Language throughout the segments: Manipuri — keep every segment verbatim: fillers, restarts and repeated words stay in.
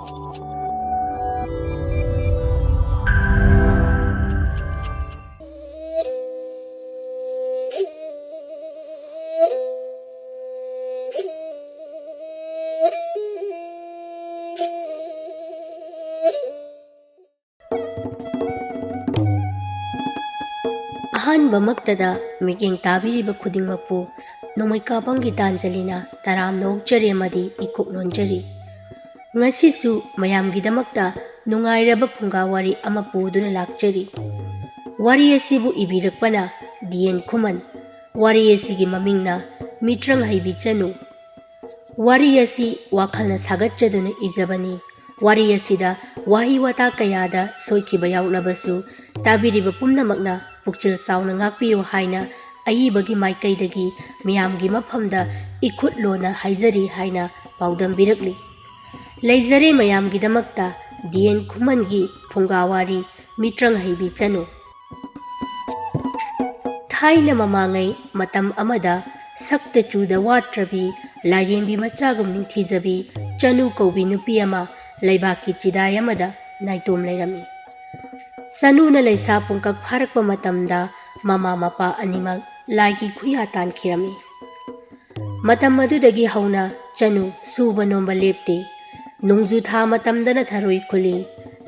ꯑꯍꯥꯟꯕꯃꯛꯇꯗ ꯃꯤꯠꯌꯦꯡ ꯇꯥꯕꯤꯔꯤꯕ ꯈꯨꯗꯤꯡꯃꯛꯄꯨ ꯅꯣꯡꯃꯩ ꯀꯥꯄꯝꯒꯤ ꯇꯥꯟꯖꯂꯤꯅ ꯇꯔꯥꯝꯅ ꯑꯣꯛꯆꯔꯤ ꯑꯃꯗꯤ ꯏꯀꯨꯞ ꯅꯣꯟꯖꯔꯤ꯫ ꯉꯁꯤꯁꯨ ꯃꯌꯥꯝꯒꯤꯗꯃꯛꯇ ꯅꯨꯡꯉꯥꯏꯔꯕ ꯐꯨꯡꯒꯥ ꯋꯥꯔꯤ ꯑꯃ ꯄꯨꯗꯨꯅ ꯂꯥꯛꯆꯔꯤ꯫ ꯋꯥꯔꯤ ꯑꯁꯤꯕꯨ ꯏꯕꯤꯔꯛꯄꯅ ꯗꯤ ꯑꯦꯟ ꯈꯨꯃꯟ꯫ ꯋꯥꯔꯤ ꯑꯁꯤꯒꯤ ꯃꯃꯤꯡꯅ ꯃꯤꯇ꯭ꯔꯪ ꯍꯩꯕꯤ ꯆꯅꯨ꯫ ꯋꯥꯔꯤ ꯑꯁꯤ ꯋꯥꯈꯜꯅ ꯁꯥꯒꯠꯆꯗꯨꯅ ꯏꯖꯕꯅꯤ꯫ ꯋꯥꯔꯤ ꯑꯁꯤꯗ ꯋꯥꯍꯩ ꯋꯥꯇꯥ ꯀꯌꯥꯗ ꯁꯣꯏꯈꯤꯕ ꯌꯥꯎꯂꯕꯁꯨ, ꯇꯥꯕꯤꯔꯤꯕ ꯄꯨꯝꯅꯃꯛꯅ ꯄꯨꯛꯆꯦꯜ ꯆꯥꯎꯅ ꯉꯥꯛꯄꯤꯌꯨ ꯍꯥꯏꯅ ꯑꯏꯕꯒꯤ ꯃꯥꯏꯀꯩꯗꯒꯤ ꯃꯤꯌꯥꯝꯒꯤ ꯃꯐꯝꯗ ꯏꯈꯨꯠ ꯂꯣꯟꯅ ꯍꯥꯏꯖꯔꯤ ꯍꯥꯏꯅ ꯄꯥꯎꯗꯝꯕꯤꯔꯛꯂꯤ꯫ ꯂꯩꯖꯔꯦ ꯃꯌꯥꯝꯒꯤꯗꯃꯛꯇ ꯗꯤ ꯑꯦꯟ ꯈꯨꯃꯟꯒꯤ ꯐꯨꯡꯒꯥ ꯋꯥꯔꯤ ꯃꯤꯇ꯭ꯔꯪ ꯍꯩꯕꯤ ꯆꯅꯨ꯫ ꯊꯥꯏꯅ ꯃꯃꯥꯡꯉꯩ ꯃꯇꯝ ꯑꯃꯗ ꯁꯛꯇ ꯆꯨꯗ ꯋꯥꯠꯇ꯭ꯔꯕꯤ, ꯂꯥꯏꯔꯦꯝꯕꯤ ꯃꯆꯥꯒꯨꯝ ꯅꯤꯡꯊꯤꯖꯕꯤ ꯆꯅꯨ ꯀꯧꯕꯤ ꯅꯨꯄꯤ ꯑꯃ ꯂꯩꯕꯥꯛꯀꯤ ꯆꯤꯗꯥꯏ ꯑꯃꯗ ꯅꯥꯏꯇꯣꯝ ꯂꯩꯔꯝꯃꯤ꯫ ꯆꯅꯨꯅ ꯂꯩꯁꯥ ꯄꯨꯡꯀꯛ ꯐꯥꯔꯛꯄ ꯃꯇꯝꯗ ꯃꯃꯥ ꯃꯄꯥ ꯑꯅꯤꯃꯛ ꯂꯥꯏꯒꯤ ꯈꯨꯌꯥ ꯇꯥꯟꯈꯤꯔꯝꯃꯤ꯫ ꯃꯇꯝ ꯑꯗꯨꯗꯒꯤ ꯍꯧꯅ ꯆꯅꯨ ꯁꯨꯕ ꯅꯣꯝꯕ ꯂꯦꯞꯇꯦ꯫ ꯅꯣꯡꯖꯨ ꯊꯥ ꯃꯇꯝꯗꯅ ꯊꯔꯣꯏ ꯈꯨꯜꯂꯤ,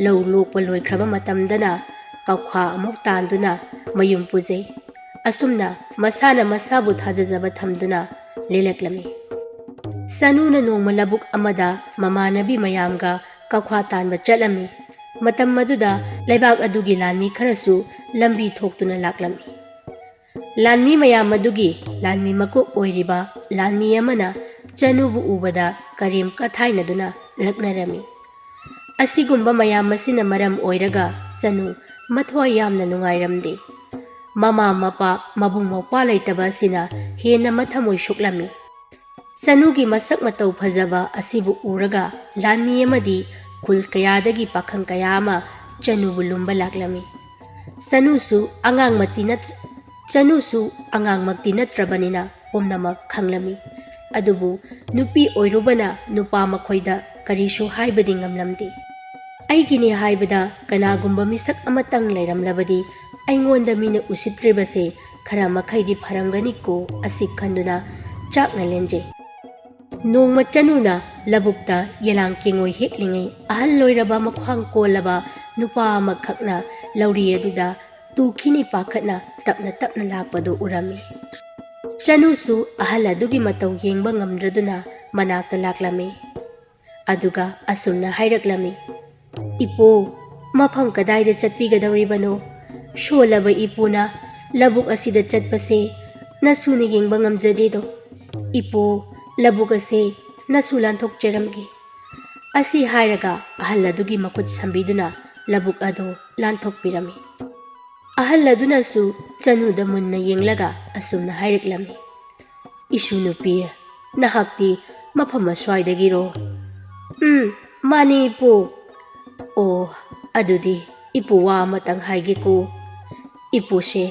ꯂꯧ ꯂꯣꯛꯄ ꯂꯣꯏꯈ꯭ꯔꯕ ꯃꯇꯝꯗꯅ ꯀꯧꯈꯥ ꯑꯃꯨꯛ ꯇꯥꯟꯗꯨꯅ ꯃꯌꯨꯝ ꯄꯨꯖꯩ꯫ ꯑꯁꯨꯝꯅ ꯃꯁꯥꯅ ꯃꯁꯥꯕꯨ ꯊꯥꯖꯖꯕ ꯊꯝꯗꯨꯅ ꯂꯦꯜꯂꯛꯂꯝꯃꯤ꯫ ꯆꯅꯨꯅ ꯅꯣꯡꯃ ꯂꯧꯕꯨꯛ ꯑꯃꯗ ꯃꯃꯥꯟꯅꯕꯤ ꯃꯌꯥꯝꯒ ꯀꯧꯈꯥ ꯇꯥꯟꯕ ꯆꯠꯂꯝꯃꯤ꯫ ꯃꯇꯝ ꯑꯗꯨꯗ ꯂꯩꯕꯥꯛ ꯑꯗꯨꯒꯤ ꯂꯥꯟꯃꯤ ꯈꯔꯁꯨ ꯂꯝꯕꯤ ꯊꯣꯛꯇꯨꯅ ꯂꯥꯛꯂꯝꯃꯤ꯫ ꯂꯥꯟꯃꯤ ꯃꯌꯥꯝ ꯑꯗꯨꯒꯤ ꯂꯥꯟꯃꯤ ꯃꯀꯣꯛ ꯑꯣꯏꯔꯤꯕ ꯂꯥꯟꯃꯤ ꯑꯃꯅ ꯆꯅꯨꯕꯨ ꯎꯕꯗ ꯀꯔꯦꯝ ꯀꯊꯥꯏꯅꯗꯨꯅ ꯂꯛꯅꯔꯝꯃꯤ꯫ ꯑꯁꯤꯒꯨꯝꯕ ꯃꯌꯥꯝ ꯑꯁꯤꯅ ꯃꯔꯝ ꯑꯣꯏꯔꯒ ꯆꯅꯨ ꯃꯊ꯭ꯋꯥꯏ ꯌꯥꯝꯅ ꯅꯨꯡꯉꯥꯏꯔꯝꯗꯦ꯫ ꯃꯃꯥ ꯃꯄꯥ, ꯃꯕꯨꯡ ꯃꯧꯄ꯭ꯋꯥ ꯂꯩꯇꯕ ꯑꯁꯤꯅ ꯍꯦꯟꯅ ꯃꯊꯃꯣꯏ ꯁꯣꯛꯂꯝꯃꯤ꯫ ꯆꯅꯨꯒꯤ ꯃꯁꯛ ꯃꯇꯧ ꯐꯖꯕ ꯑꯁꯤꯕꯨ ꯎꯔꯒ ꯂꯥꯟꯃꯤ ꯑꯃꯗꯤ ꯈꯨꯜ ꯀꯌꯥꯗꯒꯤ ꯄꯥꯈꯪ ꯀꯌꯥ ꯑꯃ ꯆꯅꯨꯕꯨ ꯂꯨꯝꯕ ꯂꯥꯛꯂꯝꯃꯤ꯫ ꯆꯅꯨꯁꯨ ꯑꯉꯥꯡꯃꯛꯇꯤ ꯅꯠ-, ꯆꯅꯨꯁꯨ ꯑꯉꯥꯡꯃꯛꯇꯤ ꯅꯠꯇ꯭ꯔꯕꯅꯤꯅ ꯄꯨꯝꯅꯃꯛ ꯈꯪꯂꯝꯃꯤ꯫ ꯑꯗꯨꯕꯨ ꯅꯨꯄꯤ ꯑꯣꯏꯔꯨꯕꯅ ꯅꯨꯄꯥ ꯃꯈꯣꯏꯗ ꯀꯔꯤꯁꯨ ꯍꯥꯏꯕꯗꯤ ꯉꯝꯂꯝꯗꯦ꯫ ꯑꯩꯒꯤꯅꯤ ꯍꯥꯏꯕꯗ ꯀꯅꯥꯒꯨꯝꯕ ꯃꯤꯁꯛ ꯑꯃꯇꯪ ꯂꯩꯔꯝꯂꯕꯗꯤ ꯑꯩꯉꯣꯟꯗ ꯃꯤꯅ ꯎꯁꯤꯠꯇ꯭ꯔꯤꯕꯁꯦ ꯈꯔ ꯃꯈꯩꯗꯤ ꯐꯔꯝꯒꯅꯤꯀꯣ ꯑꯁꯤ ꯈꯟꯗꯨꯅ ꯆꯥꯛꯅ ꯂꯦꯟꯖꯩ꯫ ꯅꯣꯡꯃ ꯆꯅꯨꯅ ꯂꯧꯕꯨꯛꯇ ꯌꯦꯂꯥꯡ ꯀꯦꯡꯉꯣꯏ ꯍꯦꯛꯂꯤꯉꯩ ꯑꯍꯜ ꯑꯣꯏꯔꯕ ꯃꯈ꯭ꯋꯥꯡ ꯀꯣꯜꯂꯕ ꯅꯨꯄꯥ ꯑꯃꯈꯛꯅ ꯂꯧꯔꯤ ꯑꯗꯨꯗ ꯇꯨꯈꯤꯅꯤ ꯄꯥꯈꯠꯅ ꯇꯞꯅ ꯇꯞꯅ ꯂꯥꯛꯄꯗꯨ ꯎꯔꯝꯃꯤ꯫ ꯆꯅꯨꯁꯨ ꯑꯍꯜ ꯑꯗꯨꯒꯤ ꯃꯇꯧ ꯌꯦꯡꯕ ꯉꯝꯗ꯭ꯔꯗꯨꯅ ꯃꯅꯥꯛꯇ ꯂꯥꯛꯂꯝꯃꯤ꯫ ꯑꯗꯨꯒ ꯑꯁꯨꯝꯅ ꯍꯥꯏꯔꯛꯂꯝꯃꯤ, "ꯏꯄꯨ, ꯃꯐꯝ ꯀꯗꯥꯏꯗ ꯆꯠꯄꯤꯒꯗꯧꯔꯤꯕꯅꯣ? ꯁꯣꯜꯂꯕ ꯏꯄꯨꯅ ꯂꯧꯕꯨꯛ ꯑꯁꯤꯗ ꯆꯠꯄꯁꯦ ꯅꯁꯨꯅ ꯌꯦꯡꯕ ꯉꯝꯖꯗꯦꯗꯣ꯫ ꯏꯄꯨ, ꯂꯧꯕꯨꯛ ꯑꯁꯦ ꯅꯁꯨ ꯂꯥꯟꯊꯣꯛꯆꯔꯝꯒꯦ꯫" ꯑꯁꯤ ꯍꯥꯏꯔꯒ ꯑꯍꯜ ꯑꯗꯨꯒꯤ ꯃꯈꯨꯠ ꯁꯝꯕꯤꯗꯨꯅ ꯂꯧꯕꯨꯛ ꯑꯗꯨ ꯂꯥꯟꯊꯣꯛꯄꯤꯔꯝꯃꯤ꯫ ꯑꯍꯜ ꯑꯗꯨꯅꯁꯨ ꯆꯅꯨꯗ ꯃꯨꯟꯅ ꯌꯦꯡꯂꯒ ꯑꯁꯨꯝꯅ ꯍꯥꯏꯔꯛꯂꯝꯃꯤ, "ꯏꯁꯨ ꯅꯨꯄꯤ, ꯅꯍꯥꯛꯇꯤ ꯃꯐꯝ ꯑꯁ꯭ꯋꯥꯏꯗꯒꯤꯔꯣ?" "ꯎꯝ, ꯃꯥꯅꯤ ꯏꯄꯨ꯫" "ꯑꯣ, ꯑꯗꯨꯗꯤ ꯏꯄꯨ ꯋꯥ ꯑꯃꯇꯪ ꯍꯥꯏꯒꯦꯀꯣ꯫ ꯏꯄꯨꯁꯦ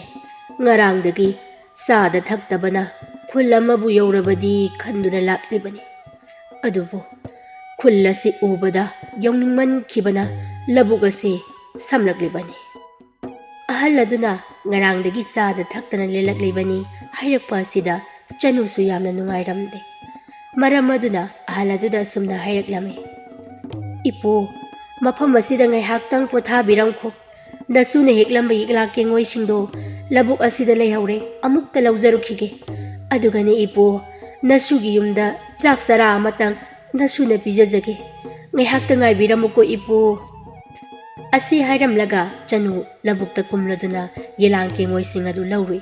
ꯉꯔꯥꯡꯗꯒꯤ ꯆꯥꯗ ꯊꯛꯇꯕꯅ ꯈꯨꯜ ꯑꯃꯕꯨ ꯌꯧꯔꯕꯗꯤ ꯈꯟꯗꯨꯅ ꯂꯥꯛꯂꯤꯕꯅꯤ꯫ ꯑꯗꯨꯕꯨ ꯈꯨꯜ ꯑꯁꯤ ꯎꯕꯗ ꯌꯧꯅꯤꯡꯃꯟꯈꯤꯕꯅ ꯂꯧꯕꯨꯛ ꯑꯁꯤ ꯁꯝꯂꯛꯂꯤꯕꯅꯤ꯫" ꯑꯍꯜ ꯑꯗꯨꯅ ꯉꯔꯥꯡꯗꯒꯤ ꯆꯥꯗ ꯊꯛꯇꯅ ꯂꯦꯜꯂꯛꯂꯤꯕꯅꯤ ꯍꯥꯏꯔꯛꯄ ꯑꯁꯤꯗ ꯆꯅꯨꯁꯨ ꯌꯥꯝꯅ ꯅꯨꯡꯉꯥꯏꯔꯝꯗꯦ꯫ ꯃꯔꯝ ꯑꯗꯨꯅ ꯑꯍꯜ ꯑꯗꯨꯗ ꯑꯁꯨꯝꯅ ꯍꯥꯏꯔꯛꯂꯝꯃꯤ, "ꯏꯄꯨ, ꯃꯐꯝ ꯑꯁꯤꯗ ꯉꯥꯏꯍꯥꯛꯇꯪ ꯄꯣꯊꯥꯕꯤꯔꯝꯈꯣ꯫ ꯅꯁꯨꯅ ꯍꯦꯛꯂꯝꯕ ꯌꯦꯛꯂꯥ ꯀꯦꯡꯉꯣꯏꯁꯤꯡꯗꯣ ꯂꯧꯕꯨꯛ ꯑꯁꯤꯗ ꯂꯩꯍꯧꯔꯦ, ꯑꯃꯨꯛꯇ ꯂꯧꯖꯔꯨꯈꯤꯒꯦ꯫ ꯑꯗꯨꯒꯅꯦ ꯏꯄꯨ, ꯅꯁꯨꯒꯤ ꯌꯨꯝꯗ ꯆꯥꯛ ꯆꯔꯥ ꯑꯃꯇꯪ ꯅꯁꯨꯅ ꯄꯤꯖꯖꯒꯦ꯫ ꯉꯥꯏꯍꯥꯛꯇ ꯉꯥꯏꯕꯤꯔꯝꯃꯨꯀꯣ ꯏꯄꯨ꯫" ꯑꯁꯤ ꯍꯥꯏꯔꯝꯂꯒ ꯆꯅꯨ ꯂꯧꯕꯨꯛꯇ ꯀꯨꯝꯂꯗꯨꯅ ꯌꯦꯂꯥꯡ ꯀꯦꯡꯉꯣꯏꯁꯤꯡ ꯑꯗꯨ ꯂꯧꯔꯨꯏ꯫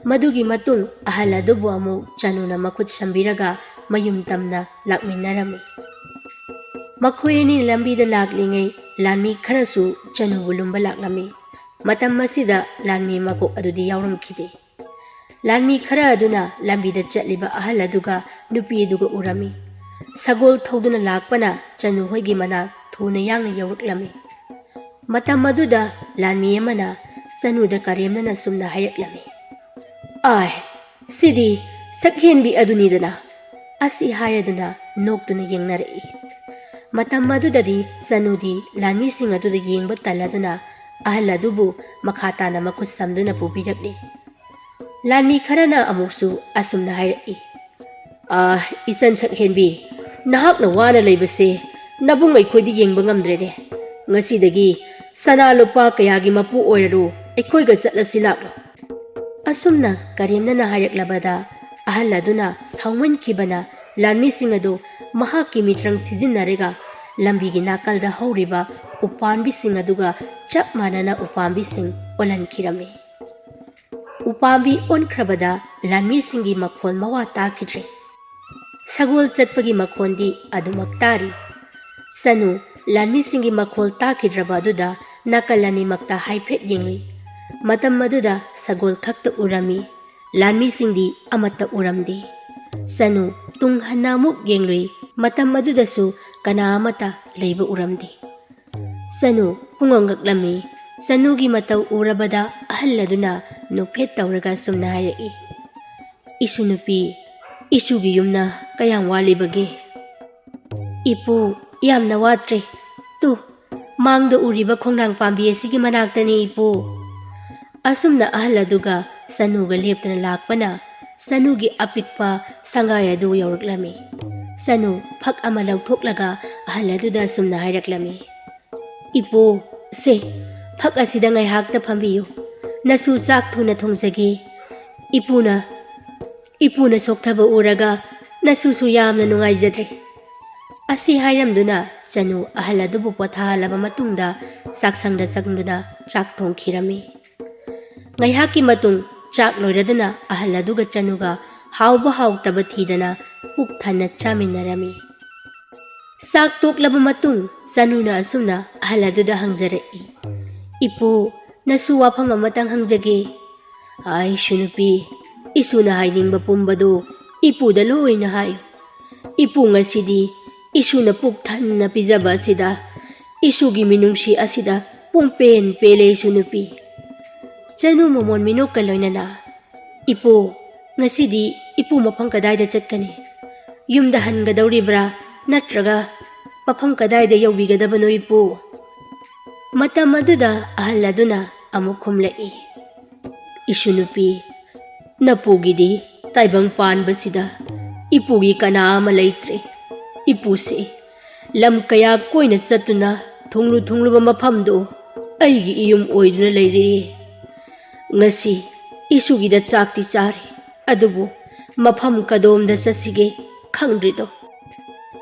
ꯃꯗꯨꯒꯤ ꯃꯇꯨꯡ ꯑꯍꯜ ꯑꯗꯨꯕꯨ ꯑꯃꯨꯛ ꯆꯅꯨꯅ ꯃꯈꯨꯠ ꯁꯝꯕꯤꯔꯒ ꯃꯌꯨꯝ ꯇꯝꯅ ꯂꯥꯛꯃꯤꯟꯅꯔꯝꯃꯤ꯫ ꯃꯈꯣꯏ ꯑꯅꯤ ꯂꯝꯕꯤꯗ ꯂꯥꯛꯂꯤꯉꯩ ꯂꯥꯟꯃꯤ ꯈꯔꯁꯨ ꯆꯅꯨꯕꯨ ꯂꯨꯝꯕ ꯂꯥꯛꯂꯝꯃꯤ꯫ ꯃꯇꯝ ꯑꯁꯤꯗ ꯂꯥꯟꯃꯤ ꯃꯀꯣꯛ ꯑꯗꯨꯗꯤ ꯌꯥꯎꯔꯝꯈꯤꯗꯦ꯫ ꯂꯥꯟꯃꯤ ꯈꯔ ꯑꯗꯨꯅ ꯂꯝꯕꯤꯗ ꯆꯠꯂꯤꯕ ꯑꯍꯜ ꯑꯗꯨꯒ ꯅꯨꯄꯤ ꯑꯗꯨꯒ ꯎꯔꯝꯃꯤ꯫ ꯁꯒꯣꯜ ꯊꯧꯗꯨꯅ ꯂꯥꯛꯄꯅ ꯆꯅꯨ ꯍꯣꯏꯒꯤ ꯃꯅꯥꯛ ꯊꯨꯅ ꯌꯥꯡꯅ ꯌꯧꯔꯛꯂꯝꯃꯤ꯫ ꯃꯇꯝ ꯑꯗꯨꯗ ꯂꯥꯟꯃꯤ ꯑꯃꯅ ꯆꯅꯨꯗ ꯀꯔꯦꯝꯅꯅ ꯁꯨꯝꯅ ꯍꯥꯏꯔꯛꯂꯝꯃꯤ, "ꯑꯥꯏ, ꯁꯤꯗꯤ ꯁꯛꯍꯦꯟꯕꯤ ꯑꯗꯨꯅꯤꯗꯅ!" ꯑꯁꯤ ꯍꯥꯏꯔꯗꯨꯅ ꯅꯣꯛꯇꯨꯅ ꯌꯦꯡꯅꯔꯛꯏ꯫ ꯃꯇꯝ ꯑꯗꯨꯗꯗꯤ ꯆꯅꯨꯗꯤ ꯂꯥꯟꯃꯤꯁꯤꯡ ꯑꯗꯨꯗ ꯌꯦꯡꯕ ꯇꯜꯂꯗꯨꯅ ꯑꯍꯜ ꯑꯗꯨꯕꯨ ꯃꯈꯥ ꯇꯥꯅ ꯃꯈꯨꯠ ꯁꯝꯗꯨꯅ ꯄꯨꯕꯤꯔꯛꯂꯤ꯫ ꯂꯥꯟꯃꯤ ꯈꯔꯅ ꯑꯃꯨꯛꯁꯨ ꯑꯁꯨꯝꯅ ꯍꯥꯏꯔꯛꯏ, "ꯑꯥ, ꯏꯆꯟ ꯁꯛꯍꯦꯟꯕꯤ, ꯅꯍꯥꯛꯅ ꯋꯥꯅ ꯂꯩꯕꯁꯦ ꯅꯕꯨꯡ ꯑꯩꯈꯣꯏꯗꯤ ꯌꯦꯡꯕ ꯉꯝꯗ꯭ꯔꯦꯅꯦ꯫ ꯉꯁꯤꯗꯒꯤ ꯁꯅꯥ ꯂꯨꯄꯥ ꯀꯌꯥꯒꯤ ꯃꯄꯨ ꯑꯣꯏꯔꯔꯨ, ꯑꯩꯈꯣꯏꯒ ꯆꯠꯂꯁꯤ ꯂꯥꯛꯂꯣ꯫" ꯑꯁꯨꯝꯅ ꯀꯔꯦꯝꯅꯅ ꯍꯥꯏꯔꯛꯂꯕꯗ ꯑꯍꯜ ꯑꯗꯨꯅ ꯁꯥꯎꯃꯟꯈꯤꯕꯅ ꯂꯥꯟꯃꯤꯁꯤꯡ ꯑꯗꯨ ꯃꯍꯥꯛꯀꯤ ꯃꯤꯇ꯭ꯔꯪ ꯁꯤꯖꯤꯟꯅꯔꯒ ꯂꯝꯕꯤꯒꯤ ꯅꯥꯀꯜꯗ ꯍꯧꯔꯤꯕ ꯎꯄꯥꯝꯕꯤꯁꯤꯡ ꯑꯗꯨꯒ ꯆꯞ ꯃꯥꯟꯅꯅ ꯎꯄꯥꯝꯕꯤꯁꯤꯡ ꯑꯣꯜꯍꯟꯈꯤꯔꯝꯃꯤ꯫ ꯎꯄꯥꯝꯕꯤ ꯑꯣꯟꯈ꯭ꯔꯕꯗ ꯂꯥꯟꯃꯤꯁꯤꯡꯒꯤ ꯃꯈꯣꯜ ꯃꯋꯥ ꯇꯥꯈꯤꯗ꯭ꯔꯦ꯫ ꯁꯒꯣꯜ ꯆꯠꯄꯒꯤ ꯃꯈꯣꯟꯗꯤ ꯑꯗꯨꯃꯛ ꯇꯥꯔꯤ꯫ ꯆꯅꯨ ꯂꯥꯟꯃꯤꯁꯤꯡꯒꯤ ꯃꯈꯣꯜ ꯇꯥꯈꯤꯗ꯭ꯔꯕ ꯑꯗꯨꯗ ꯅꯥꯀꯜ ꯑꯅꯤꯃꯛꯇ ꯍꯥꯏꯐꯦꯠ ꯌꯦꯡꯂꯨꯏ꯫ ꯃꯇꯝ ꯑꯗꯨꯗ ꯁꯒꯣꯜ ꯈꯛꯇ ꯎꯔꯝꯃꯤ꯫ ꯂꯥꯟꯃꯤꯁꯤꯡꯗꯤ ꯑꯃꯠꯇ ꯎꯔꯝꯗꯦ꯫ ꯆꯅꯨ ꯇꯨꯡ ꯍꯟꯅ ꯑꯃꯨꯛ ꯌꯦꯡꯂꯨꯏ꯫ ꯃꯇꯝ ꯑꯗꯨꯗꯁꯨ ꯀꯅꯥ ꯑꯃꯠꯇ ꯂꯩꯕ ꯎꯔꯝꯗꯦ꯫ ꯆꯅꯨ ꯄꯨꯡꯉꯛ ꯉꯛꯂꯝꯃꯤ꯫ ꯆꯅꯨꯒꯤ ꯃꯇꯧ ꯎꯔꯕꯗ ꯑꯍꯜ ꯑꯗꯨꯅ ꯅꯣꯛꯐꯦꯠ ꯇꯧꯔꯒ ꯑꯁꯨꯝꯅ ꯍꯥꯏꯔꯛꯏ, "ꯏꯁꯨ ꯅꯨꯄꯤ, ꯏꯁꯨꯒꯤ ꯌꯨꯝꯅ ꯀꯌꯥꯝ ꯋꯥꯠꯂꯤꯕꯒꯦ?" "ꯏꯄꯨ, ꯌꯥꯝꯅ ꯋꯥꯠꯇ꯭ꯔꯦ꯫ ꯇꯨ, ꯃꯥꯡꯗ ꯎꯔꯤꯕ ꯈꯣꯡꯅꯥꯡ ꯄꯥꯝꯕꯤ ꯑꯁꯤꯒꯤ ꯃꯅꯥꯛꯇꯅꯤ, ꯏꯄꯨ꯫" ꯑꯁꯨꯝꯅ ꯑꯍꯜ ꯑꯗꯨꯒ ꯆꯅꯨꯒ ꯂꯦꯞꯇꯅ ꯂꯥꯛꯄꯅ ꯆꯅꯨꯒꯤ ꯑꯄꯤꯛꯄ ꯁꯪꯒꯥꯏ ꯑꯗꯨ ꯌꯧꯔꯛꯂꯝꯃꯤ꯫ ꯆꯅꯨ ꯐꯛ ꯑꯃ ꯂꯧꯊꯣꯛꯂꯒ ꯑꯍꯜ ꯑꯗꯨꯗ ꯑꯁꯨꯝꯅ ꯍꯥꯏꯔꯛꯂꯝꯃꯤ, "ꯏꯄꯨ, ꯁꯦ, ꯐꯛ ꯑꯁꯤꯗ ꯉꯥꯏꯍꯥꯛꯇ ꯐꯝꯕꯤꯌꯨ꯫ ꯅꯁꯨ ꯆꯥꯛ ꯊꯨꯅ ꯊꯣꯡꯖꯒꯦ꯫ ꯏꯄꯨꯅ, ꯏꯄꯨꯅ ꯁꯣꯛꯊꯕ ꯎꯔꯒ ꯅꯁꯨꯁꯨ ꯌꯥꯝꯅ ꯅꯨꯡꯉꯥꯏꯖꯗ꯭ꯔꯦ꯫" ꯑꯁꯤ ꯍꯥꯏꯔꯝꯗꯨꯅ ꯆꯅꯨ ꯑꯍꯜ ꯑꯗꯨꯕꯨ ꯄꯣꯊꯥꯍꯜꯂꯕ ꯃꯇꯨꯡꯗ ꯆꯥꯛꯁꯪꯗ ꯆꯪꯗꯨꯅ ꯆꯥꯛ ꯊꯣꯡꯈꯤꯔꯝꯃꯤ꯫ ꯉꯥꯏꯍꯥꯛꯀꯤ ꯃꯇꯨꯡ ꯆꯥꯛ ꯂꯣꯏꯔꯗꯨꯅ ꯑꯍꯜ ꯑꯗꯨꯒ ꯆꯅꯨꯒ ꯍꯥꯎꯕ ꯍꯥꯎꯇꯕ ꯊꯤꯗꯅ ꯄꯨꯛ ꯊꯟꯅ ꯆꯥꯃꯤꯟꯅꯔꯝꯃꯤ꯫ ꯆꯥꯛ ꯇꯣꯛꯂꯕ ꯃꯇꯨꯡ ꯆꯅꯨꯅ ꯑꯁꯨꯝꯅ ꯑꯍꯜ ꯑꯗꯨꯗ ꯍꯪꯖꯔꯛꯏ, "ꯏꯄꯨ, ꯅꯁꯨ ꯋꯥꯐꯝ ꯑꯃꯇꯪ ꯍꯪꯖꯒꯦ꯫" "ꯑꯥꯏ, ꯏꯁꯨ ꯅꯨꯄꯤ, ꯏꯁꯨꯅ ꯍꯥꯏꯅꯤꯡꯕ ꯄꯨꯝꯕꯗꯨ ꯏꯄꯨꯗ ꯂꯣꯏꯅ ꯍꯥꯏꯌꯨ꯫ ꯏꯄꯨ, ꯉꯁꯤꯗꯤ ꯏꯁꯨꯅ ꯄꯨꯛ ꯊꯟꯅ ꯄꯤꯖꯕ ꯑꯁꯤꯗ, ꯏꯁꯨꯒꯤ ꯃꯤꯅꯨꯡꯁꯤ ꯑꯁꯤꯗ ꯄꯨꯡꯄꯦꯟ ꯄꯦꯜꯂꯦ, ꯏꯁꯨ ꯅꯨꯄꯤ꯫" ꯆꯅꯨ ꯃꯃꯣꯟ ꯃꯤꯅꯣꯛꯀ ꯂꯣꯏꯅꯅ, "ꯏꯄꯨ, ꯉꯁꯤꯗꯤ ꯏꯄꯨ ꯃꯐꯝ ꯀꯗꯥꯏꯗ ꯆꯠꯀꯅꯤ? ꯌꯨꯝꯗ ꯍꯟꯒꯗꯧꯔꯤꯕ꯭ꯔꯥ, ꯅꯠꯇ꯭ꯔꯒ ꯃꯐꯝ ꯀꯗꯥꯏꯗ ꯌꯧꯕꯤꯒꯗꯕꯅꯣ, ꯏꯄꯨ?" ꯃꯇꯝ ꯑꯗꯨꯗ ꯑꯍꯜ ꯑꯗꯨꯅ ꯑꯃꯨꯛ ꯈꯨꯝꯂꯛꯏ, "ꯏꯁꯨ ꯅꯨꯄꯤ, ꯅꯄꯨꯒꯤꯗꯤ ꯇꯥꯏꯕꯪ ꯄꯥꯟꯕꯁꯤꯗ ꯏꯄꯨꯒꯤ ꯀꯅꯥ ꯑꯃ ꯂꯩꯇ꯭ꯔꯦ꯫ ꯏꯄꯨꯁꯦ ꯂꯝ ꯀꯌꯥ ꯀꯣꯏꯅ ꯆꯠꯇꯨꯅ ꯊꯨꯡꯂꯨ ꯊꯨꯡꯂꯨꯕ ꯃꯐꯝꯗꯨ ꯑꯩꯒꯤ ꯏꯌꯨꯝ ꯑꯣꯏꯗꯨꯅ ꯂꯩꯔꯦ꯫ ꯉꯁꯤ ꯏꯁꯨꯒꯤꯗ ꯆꯥꯛꯇꯤ ꯆꯥꯔꯦ, ꯑꯗꯨꯕꯨ ꯃꯐꯝ ꯀꯗꯣꯝꯗ ꯆꯠꯁꯤꯒꯦ ꯈꯪꯗ꯭ꯔꯤꯗꯣ꯫"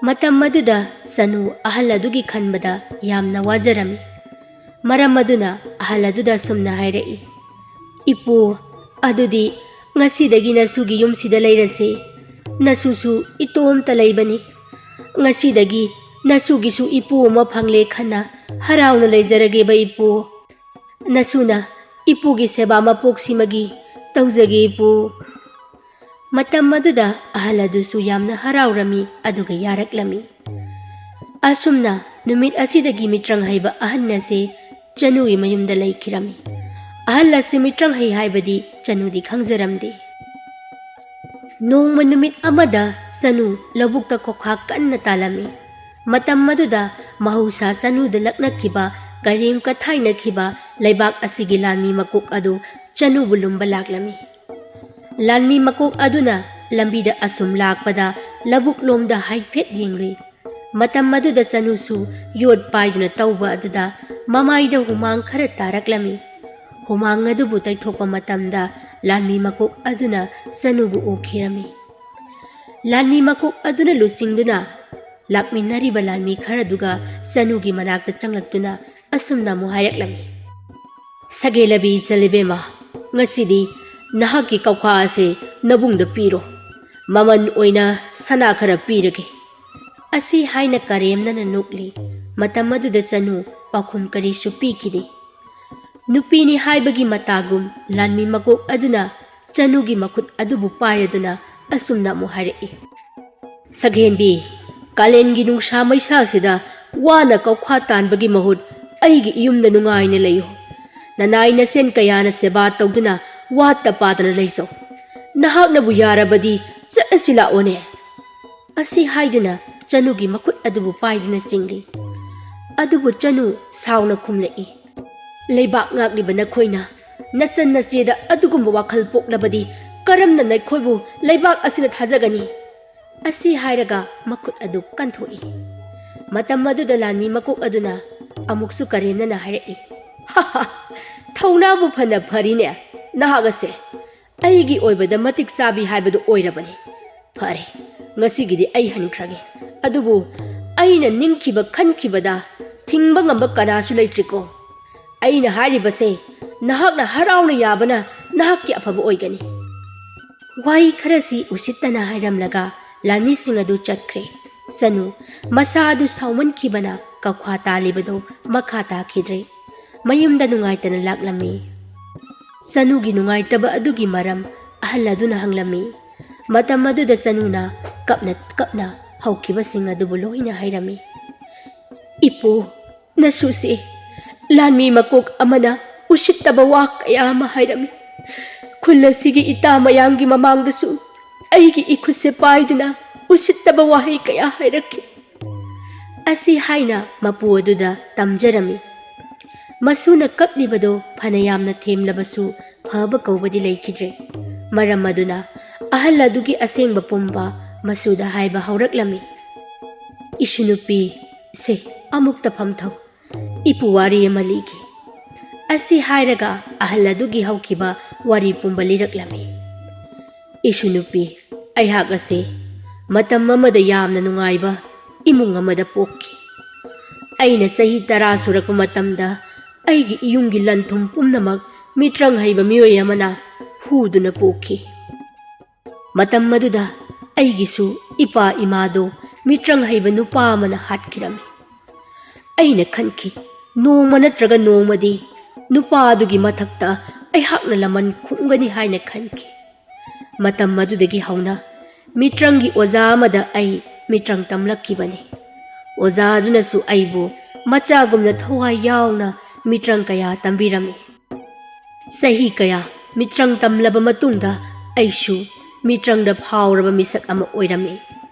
ꯃꯇꯝ ꯑꯗꯨꯗ ꯆꯅꯨ ꯑꯍꯜ ꯑꯗꯨꯒꯤ ꯈꯟꯕꯗ ꯌꯥꯝꯅ ꯋꯥꯖꯔꯝꯃꯤ꯫ ꯃꯔꯝ ꯑꯗꯨꯅ ꯑꯍꯜ ꯑꯗꯨꯗ ꯑꯁꯨꯝꯅ ꯍꯥꯏꯔꯛꯏ, "ꯏꯄꯨ, ꯑꯗꯨꯗꯤ ꯉꯁꯤꯗꯒꯤ ꯅꯁꯨꯒꯤ ꯌꯨꯝꯁꯤꯗ ꯂꯩꯔꯁꯦ꯫ ꯅꯁꯨꯁꯨ ꯏꯇꯣꯝꯇ ꯂꯩꯕꯅꯤ꯫ ꯉꯁꯤꯗꯒꯤ ꯅꯁꯨꯒꯤꯁꯨ ꯏꯄꯨ ꯑꯃ ꯐꯪꯂꯦ ꯈꯟꯅ ꯍꯔꯥꯎꯅ ꯂꯩꯖꯔꯒꯦꯕ, ꯏꯄꯨ꯫ ꯅꯁꯨꯅ ꯏꯄꯨꯒꯤ ꯁꯦꯕꯥ ꯃꯄꯣꯛꯁꯤꯃꯒꯤ ꯇꯧꯖꯒꯦ, ꯏꯄꯨ꯫" ꯃꯇꯝ ꯑꯗꯨꯗ ꯑꯍꯜ ꯑꯗꯨꯁꯨ ꯌꯥꯝꯅ ꯍꯔꯥꯎꯔꯝꯃꯤ, ꯑꯗꯨꯒ ꯌꯥꯔꯛꯂꯝꯃꯤ꯫ ꯑꯁꯨꯝꯅ ꯅꯨꯃꯤꯠ ꯑꯁꯤꯗꯒꯤ ꯃꯤꯇ꯭ꯔꯪ ꯍꯩꯕ ꯑꯍꯟ ꯑꯁꯤ ꯆꯅꯨꯒꯤ ꯃꯌꯨꯝꯗ ꯂꯩꯈꯤꯔꯝꯃꯤ꯫ ꯑꯍꯜ ꯑꯁꯤ ꯃꯤꯇ꯭ꯔꯪ ꯍꯩ ꯍꯥꯏꯕꯗꯤ ꯆꯅꯨꯗꯤ ꯈꯪꯖꯔꯝꯗꯦ꯫ ꯅꯣꯡꯃ ꯅꯨꯃꯤꯠ ꯑꯃꯗ ꯆꯅꯨ ꯂꯧꯕꯨꯛꯇ ꯈꯣꯈꯥ ꯀꯟꯅ ꯇꯥꯜꯂꯝꯃꯤ꯫ ꯃꯇꯝ ꯑꯗꯨꯗ ꯃꯍꯧꯁꯥ ꯆꯅꯨꯗ ꯂꯛꯅꯈꯤꯕ, ꯀꯔꯦꯝ ꯀꯊꯥꯏꯅꯈꯤꯕ ꯂꯩꯕꯥꯛ ꯑꯁꯤꯒꯤ ꯂꯥꯟꯃꯤ ꯃꯀꯣꯛ ꯑꯗꯨ ꯆꯅꯨꯕꯨ ꯂꯨꯝꯕ ꯂꯥꯛꯂꯝꯃꯤ꯫ ꯂꯥꯟꯃꯤ ꯃꯀꯣꯛ ꯑꯗꯨꯅ ꯂꯝꯕꯤꯗ ꯑꯁꯨꯝ ꯂꯥꯛꯄꯗ ꯂꯧꯕꯨꯛ ꯂꯣꯝꯗ ꯍꯥꯏꯐꯦꯠ ꯌꯦꯡꯂꯨꯏ꯫ ꯃꯇꯝ ꯑꯗꯨꯗ ꯆꯅꯨꯁꯨ ꯌꯣꯠ ꯄꯥꯏꯗꯨꯅ ꯇꯧꯕ ꯑꯗꯨꯗ ꯃꯃꯥꯏꯗ ꯍꯨꯃꯥꯡ ꯈꯔ ꯇꯥꯔꯛꯂꯝꯃꯤ꯫ ꯍꯨꯃꯥꯡ ꯑꯗꯨꯕꯨ ꯇꯩꯊꯣꯛꯄ ꯃꯇꯝꯗ ꯂꯥꯟꯃꯤ ꯃꯀꯣꯛ ꯑꯗꯨꯅ ꯆꯅꯨꯕꯨ ꯎꯈꯤꯔꯝꯃꯤ꯫ ꯂꯥꯟꯃꯤ ꯃꯀꯣꯛ ꯑꯗꯨꯅ ꯂꯨꯆꯤꯡꯗꯨꯅ ꯂꯥꯛꯃꯤꯟꯅꯔꯤꯕ ꯂꯥꯟꯃꯤ ꯈꯔꯗꯨꯒ ꯆꯅꯨꯒꯤ ꯃꯅꯥꯛꯇ ꯆꯪꯂꯛꯇꯨꯅ ꯑꯁꯨꯝꯅ ꯑꯃꯨꯛ ꯍꯥꯏꯔꯛꯂꯝꯃꯤ, "ꯁꯒꯦꯂꯕꯤ ꯏꯆꯜ ꯏꯕꯦꯝꯃ, ꯉꯁꯤꯗꯤ ꯅꯍꯥꯛꯀꯤ ꯀꯧꯈꯥ ꯑꯁꯦ ꯅꯕꯨꯡꯗ ꯄꯤꯔꯣ꯫ ꯃꯃꯜ ꯑꯣꯏꯅ ꯁꯅꯥ ꯈꯔ ꯄꯤꯔꯒꯦ꯫" ꯑꯁꯤ ꯍꯥꯏꯅ ꯀꯔꯦꯝꯅꯅ ꯅꯣꯛꯂꯤ꯫ ꯃꯇꯝ ꯑꯗꯨꯗ ꯆꯅꯨ ꯄꯥꯎꯈꯨꯝ ꯀꯔꯤꯁꯨ ꯄꯤꯈꯤꯗꯦ꯫ ꯅꯨꯄꯤꯅꯤ ꯍꯥꯏꯕꯒꯤ ꯃꯇꯥꯒꯨꯝ ꯂꯥꯟꯃꯤ ꯃꯀꯣꯛ ꯑꯗꯨꯅ ꯆꯅꯨꯒꯤ ꯃꯈꯨꯠ ꯑꯗꯨꯕꯨ ꯄꯥꯏꯔꯗꯨꯅ ꯑꯁꯨꯝꯅ ꯑꯃꯨꯛ ꯍꯥꯏꯔꯛꯏ, "ꯁꯛꯍꯦꯟꯕꯤ, ꯀꯥꯂꯦꯟꯒꯤ ꯅꯨꯡꯁꯥ ꯃꯩꯁꯥꯁꯤꯗ ꯋꯥꯅ ꯀꯧꯈꯥ ꯇꯥꯟꯕꯒꯤ ꯃꯍꯨꯠ ꯑꯩꯒꯤ ꯏꯌꯨꯝꯗ ꯅꯨꯡꯉꯥꯏꯅ ꯂꯩꯌꯨ꯫ ꯅꯅꯥꯏ ꯅꯁꯦꯟ ꯀꯌꯥꯅ ꯁꯦꯕꯥ ꯇꯧꯗꯨꯅ ꯋꯥꯠꯇ ꯄꯥꯗꯅ ꯂꯩꯖꯧ꯫ ꯅꯍꯥꯛꯅꯕꯨ ꯌꯥꯔꯕꯗꯤ ꯆꯠꯂꯁꯤ ꯂꯥꯛꯑꯣꯅꯦ꯫" ꯑꯁꯤ ꯍꯥꯏꯗꯨꯅ ꯆꯅꯨꯒꯤ ꯃꯈꯨꯠ ꯑꯗꯨꯕꯨ ꯄꯥꯏꯗꯨꯅ ꯆꯤꯡꯂꯤ꯫ ꯑꯗꯨꯕꯨ ꯆꯅꯨ ꯁꯥꯎꯅ ꯈꯨꯝꯂꯛꯏ, "ꯂꯩꯕꯥꯛ ꯉꯥꯛꯂꯤꯕ ꯅꯈꯣꯏꯅ ꯅꯆꯟ ꯅꯆꯦꯗ ꯑꯗꯨꯒꯨꯝꯕ ꯋꯥꯈꯜ ꯄꯣꯛꯂꯕꯗꯤ ꯀꯔꯝꯅ ꯅꯈꯣꯏꯕꯨ ꯂꯩꯕꯥꯛ ꯑꯁꯤꯅ ꯊꯥꯖꯒꯅꯤ?" ꯑꯁꯤ ꯍꯥꯏꯔꯒ ꯃꯈꯨꯠ ꯑꯗꯨ ꯀꯟꯊꯣꯛꯏ꯫ ꯃꯇꯝ ꯑꯗꯨꯗ ꯂꯥꯟꯃꯤ ꯃꯀꯣꯛ ꯑꯗꯨꯅ ꯑꯃꯨꯛꯁꯨ ꯀꯔꯦꯝꯅꯅ ꯍꯥꯏꯔꯛꯏ, "ꯍꯥ ꯍꯥ, ꯊꯧꯅꯥꯕꯨ ꯐꯅ ꯐꯔꯤꯅꯦ ꯅꯍꯥꯛ ꯑꯁꯦ꯫ ꯑꯩꯒꯤ ꯑꯣꯏꯕꯗ ꯃꯇꯤꯛ ꯆꯥꯕꯤ ꯍꯥꯏꯕꯗꯨ ꯑꯣꯏꯔꯕꯅꯤ꯫ ꯐꯔꯦ, ꯉꯁꯤꯒꯤꯗꯤ ꯑꯩ ꯍꯟꯈ꯭ꯔꯒꯦ꯫ ꯑꯗꯨꯕꯨ ꯑꯩꯅ ꯅꯤꯡꯈꯤꯕ ꯈꯟꯈꯤꯕꯗ ꯊꯤꯡꯕ ꯉꯝꯕ ꯀꯅꯥꯁꯨ ꯂꯩꯇ꯭ꯔꯤꯀꯣ꯫ ꯑꯩꯅ ꯍꯥꯏꯔꯤꯕꯁꯦ ꯅꯍꯥꯛꯅ ꯍꯔꯥꯎꯅ ꯌꯥꯕꯅ ꯅꯍꯥꯛꯀꯤ ꯑꯐꯕ ꯑꯣꯏꯒꯅꯤ꯫" ꯋꯥꯍꯩ ꯈꯔꯁꯤ ꯎꯁꯤꯠꯇꯅ ꯍꯥꯏꯔꯝꯂꯒ ꯂꯥꯟꯃꯤꯁꯤꯡ ꯑꯗꯨ ꯆꯠꯈ꯭ꯔꯦ꯫ ꯆꯅꯨ ꯃꯁꯥ ꯑꯗꯨ ꯁꯥꯎꯃꯟꯈꯤꯕꯅ ꯀꯧꯈꯥ ꯇꯥꯜꯂꯤꯕꯗꯨ ꯃꯈꯥ ꯇꯥꯈꯤꯗ꯭ꯔꯦ꯫ ꯃꯌꯨꯝꯗ ꯅꯨꯡꯉꯥꯏꯇꯅ ꯂꯥꯛꯂꯝꯃꯤ꯫ ꯆꯅꯨꯒꯤ ꯅꯨꯡꯉꯥꯏꯇꯕ ꯑꯗꯨꯒꯤ ꯃꯔꯝ ꯑꯍꯜ ꯑꯗꯨꯅ ꯍꯪꯂꯝꯃꯤ꯫ ꯃꯇꯝ ꯑꯗꯨꯗ ꯆꯅꯨꯅ ꯀꯞꯅ ꯀꯞꯅ ꯍꯧꯈꯤꯕꯁꯤꯡ ꯑꯗꯨꯕꯨ ꯂꯣꯏꯅ ꯍꯥꯏꯔꯝꯃꯤ꯫ "ꯏꯄꯨ, ꯅꯁꯨꯁꯤ ꯂꯥꯟꯃꯤ ꯃꯀꯣꯛ ꯑꯃꯅ ꯎꯁꯤꯠꯇꯕ ꯋꯥ ꯀꯌꯥ ꯑꯃ ꯍꯥꯏꯔꯝꯃꯤ꯫ ꯈꯨꯜ ꯑꯁꯤꯒꯤ ꯏꯇꯥ ꯃꯌꯥꯝꯒꯤ ꯃꯃꯥꯡꯗꯁꯨ ꯑꯩꯒꯤ ꯏꯈꯨꯠꯁꯦ ꯄꯥꯏꯗꯨꯅ ꯎꯁꯤꯠꯇꯕ ꯋꯥꯍꯩ ꯀꯌꯥ ꯍꯥꯏꯔꯛꯈꯤ꯫" ꯑꯁꯤ ꯍꯥꯏꯅ ꯃꯄꯨ ꯑꯗꯨꯗ ꯇꯝꯖꯔꯝꯃꯤ꯫ ꯃꯁꯨꯅ ꯀꯞꯂꯤꯕꯗꯨ ꯐꯅ ꯌꯥꯝꯅ ꯊꯦꯝꯂꯕꯁꯨ ꯐꯕ ꯀꯧꯕꯗꯤ ꯂꯩꯈꯤꯗ꯭ꯔꯦ꯫ ꯃꯔꯝ ꯑꯗꯨꯅ ꯑꯍꯜ ꯑꯗꯨꯒꯤ ꯑꯁꯦꯡꯕ ꯄꯨꯝꯕ ꯃꯁꯨꯗ ꯍꯥꯏꯕ ꯍꯧꯔꯛꯂꯝꯃꯤ꯫ "ꯏꯁꯨ ꯅꯨꯄꯤ, ꯁꯦ, ꯑꯃꯨꯛꯇ ꯐꯝꯊꯧ꯫ ꯏꯄꯨ ꯋꯥꯔꯤ ꯑꯃ ꯂꯤꯒꯦ꯫" ꯑꯁꯤ ꯍꯥꯏꯔꯒ ꯑꯍꯜ ꯑꯗꯨꯒꯤ ꯍꯧꯈꯤꯕ ꯋꯥꯔꯤ ꯄꯨꯝꯕ ꯂꯤꯔꯛꯂꯝꯃꯤ꯫ "ꯏꯁꯨ ꯅꯨꯄꯤ, ꯑꯩꯍꯥꯛ ꯑꯁꯦ ꯃꯇꯝ ꯑꯃꯗ ꯌꯥꯝꯅ ꯅꯨꯡꯉꯥꯏꯕ ꯏꯃꯨꯡ ꯑꯃꯗ ꯄꯣꯛꯈꯤ꯫ ꯑꯩꯅ ꯆꯍꯤ ꯇꯔꯥ ꯁꯨꯔꯛꯄ ꯃꯇꯝꯗ ꯑꯩꯒꯤ ꯏꯌꯨꯝꯒꯤ ꯂꯟ ꯊꯨꯝ ꯄꯨꯝꯅꯃꯛ ꯃꯤꯇ꯭ꯔꯪ ꯍꯩꯕ ꯃꯤꯑꯣꯏ ꯑꯃꯅ ꯍꯨꯗꯨꯅ ꯄꯨꯈꯤ꯫ ꯃꯇꯝ ꯑꯗꯨꯗ ꯑꯩꯒꯤꯁꯨ ꯏꯄꯥ ꯏꯃꯥꯗꯣ ꯃꯤꯇ꯭ꯔꯪ ꯍꯩꯕ ꯅꯨꯄꯥ ꯑꯃꯅ ꯍꯥꯠꯈꯤꯔꯝꯃꯤ꯫ ꯑꯩꯅ ꯈꯟꯈꯤ, ꯅꯣꯡꯃ ꯅꯠꯇ꯭ꯔꯒ ꯅꯣꯡꯃꯗꯤ ꯅꯨꯄꯥ ꯑꯗꯨꯒꯤ ꯃꯊꯛꯇ ꯑꯩꯍꯥꯛꯅ ꯂꯃꯟ ꯈꯨꯝꯒꯅꯤ ꯍꯥꯏꯅ ꯈꯟꯈꯤ꯫ ꯃꯇꯝ ꯑꯗꯨꯗꯒꯤ ꯍꯧꯅ ꯃꯤꯇ꯭ꯔꯪꯒꯤ ꯑꯣꯖꯥ ꯑꯃꯗ ꯑꯩ ꯃꯤꯇ꯭ꯔꯪ ꯇꯝꯂꯛꯈꯤꯕꯅꯤ꯫ ꯑꯣꯖꯥ ꯑꯗꯨꯅꯁꯨ ꯑꯩꯕꯨ ꯃꯆꯥꯒꯨꯝꯅ ꯊꯋꯥꯏ ꯌꯥꯎꯅ ꯃꯤꯇ꯭ꯔꯪ ꯀꯌꯥ ꯇꯝꯕꯤꯔꯝꯃꯤ꯫ ꯆꯍꯤ ꯀꯌꯥ ꯃꯤꯇ꯭ꯔꯪ ꯇꯝꯂꯕ ꯃꯇꯨꯡꯗ ꯑꯩꯁꯨ ꯃꯤꯇ꯭ꯔꯪꯗ ꯐꯥꯎꯔꯕ ꯃꯤꯁꯛ ꯑꯃ ꯑꯣꯏꯔꯝꯃꯤ꯫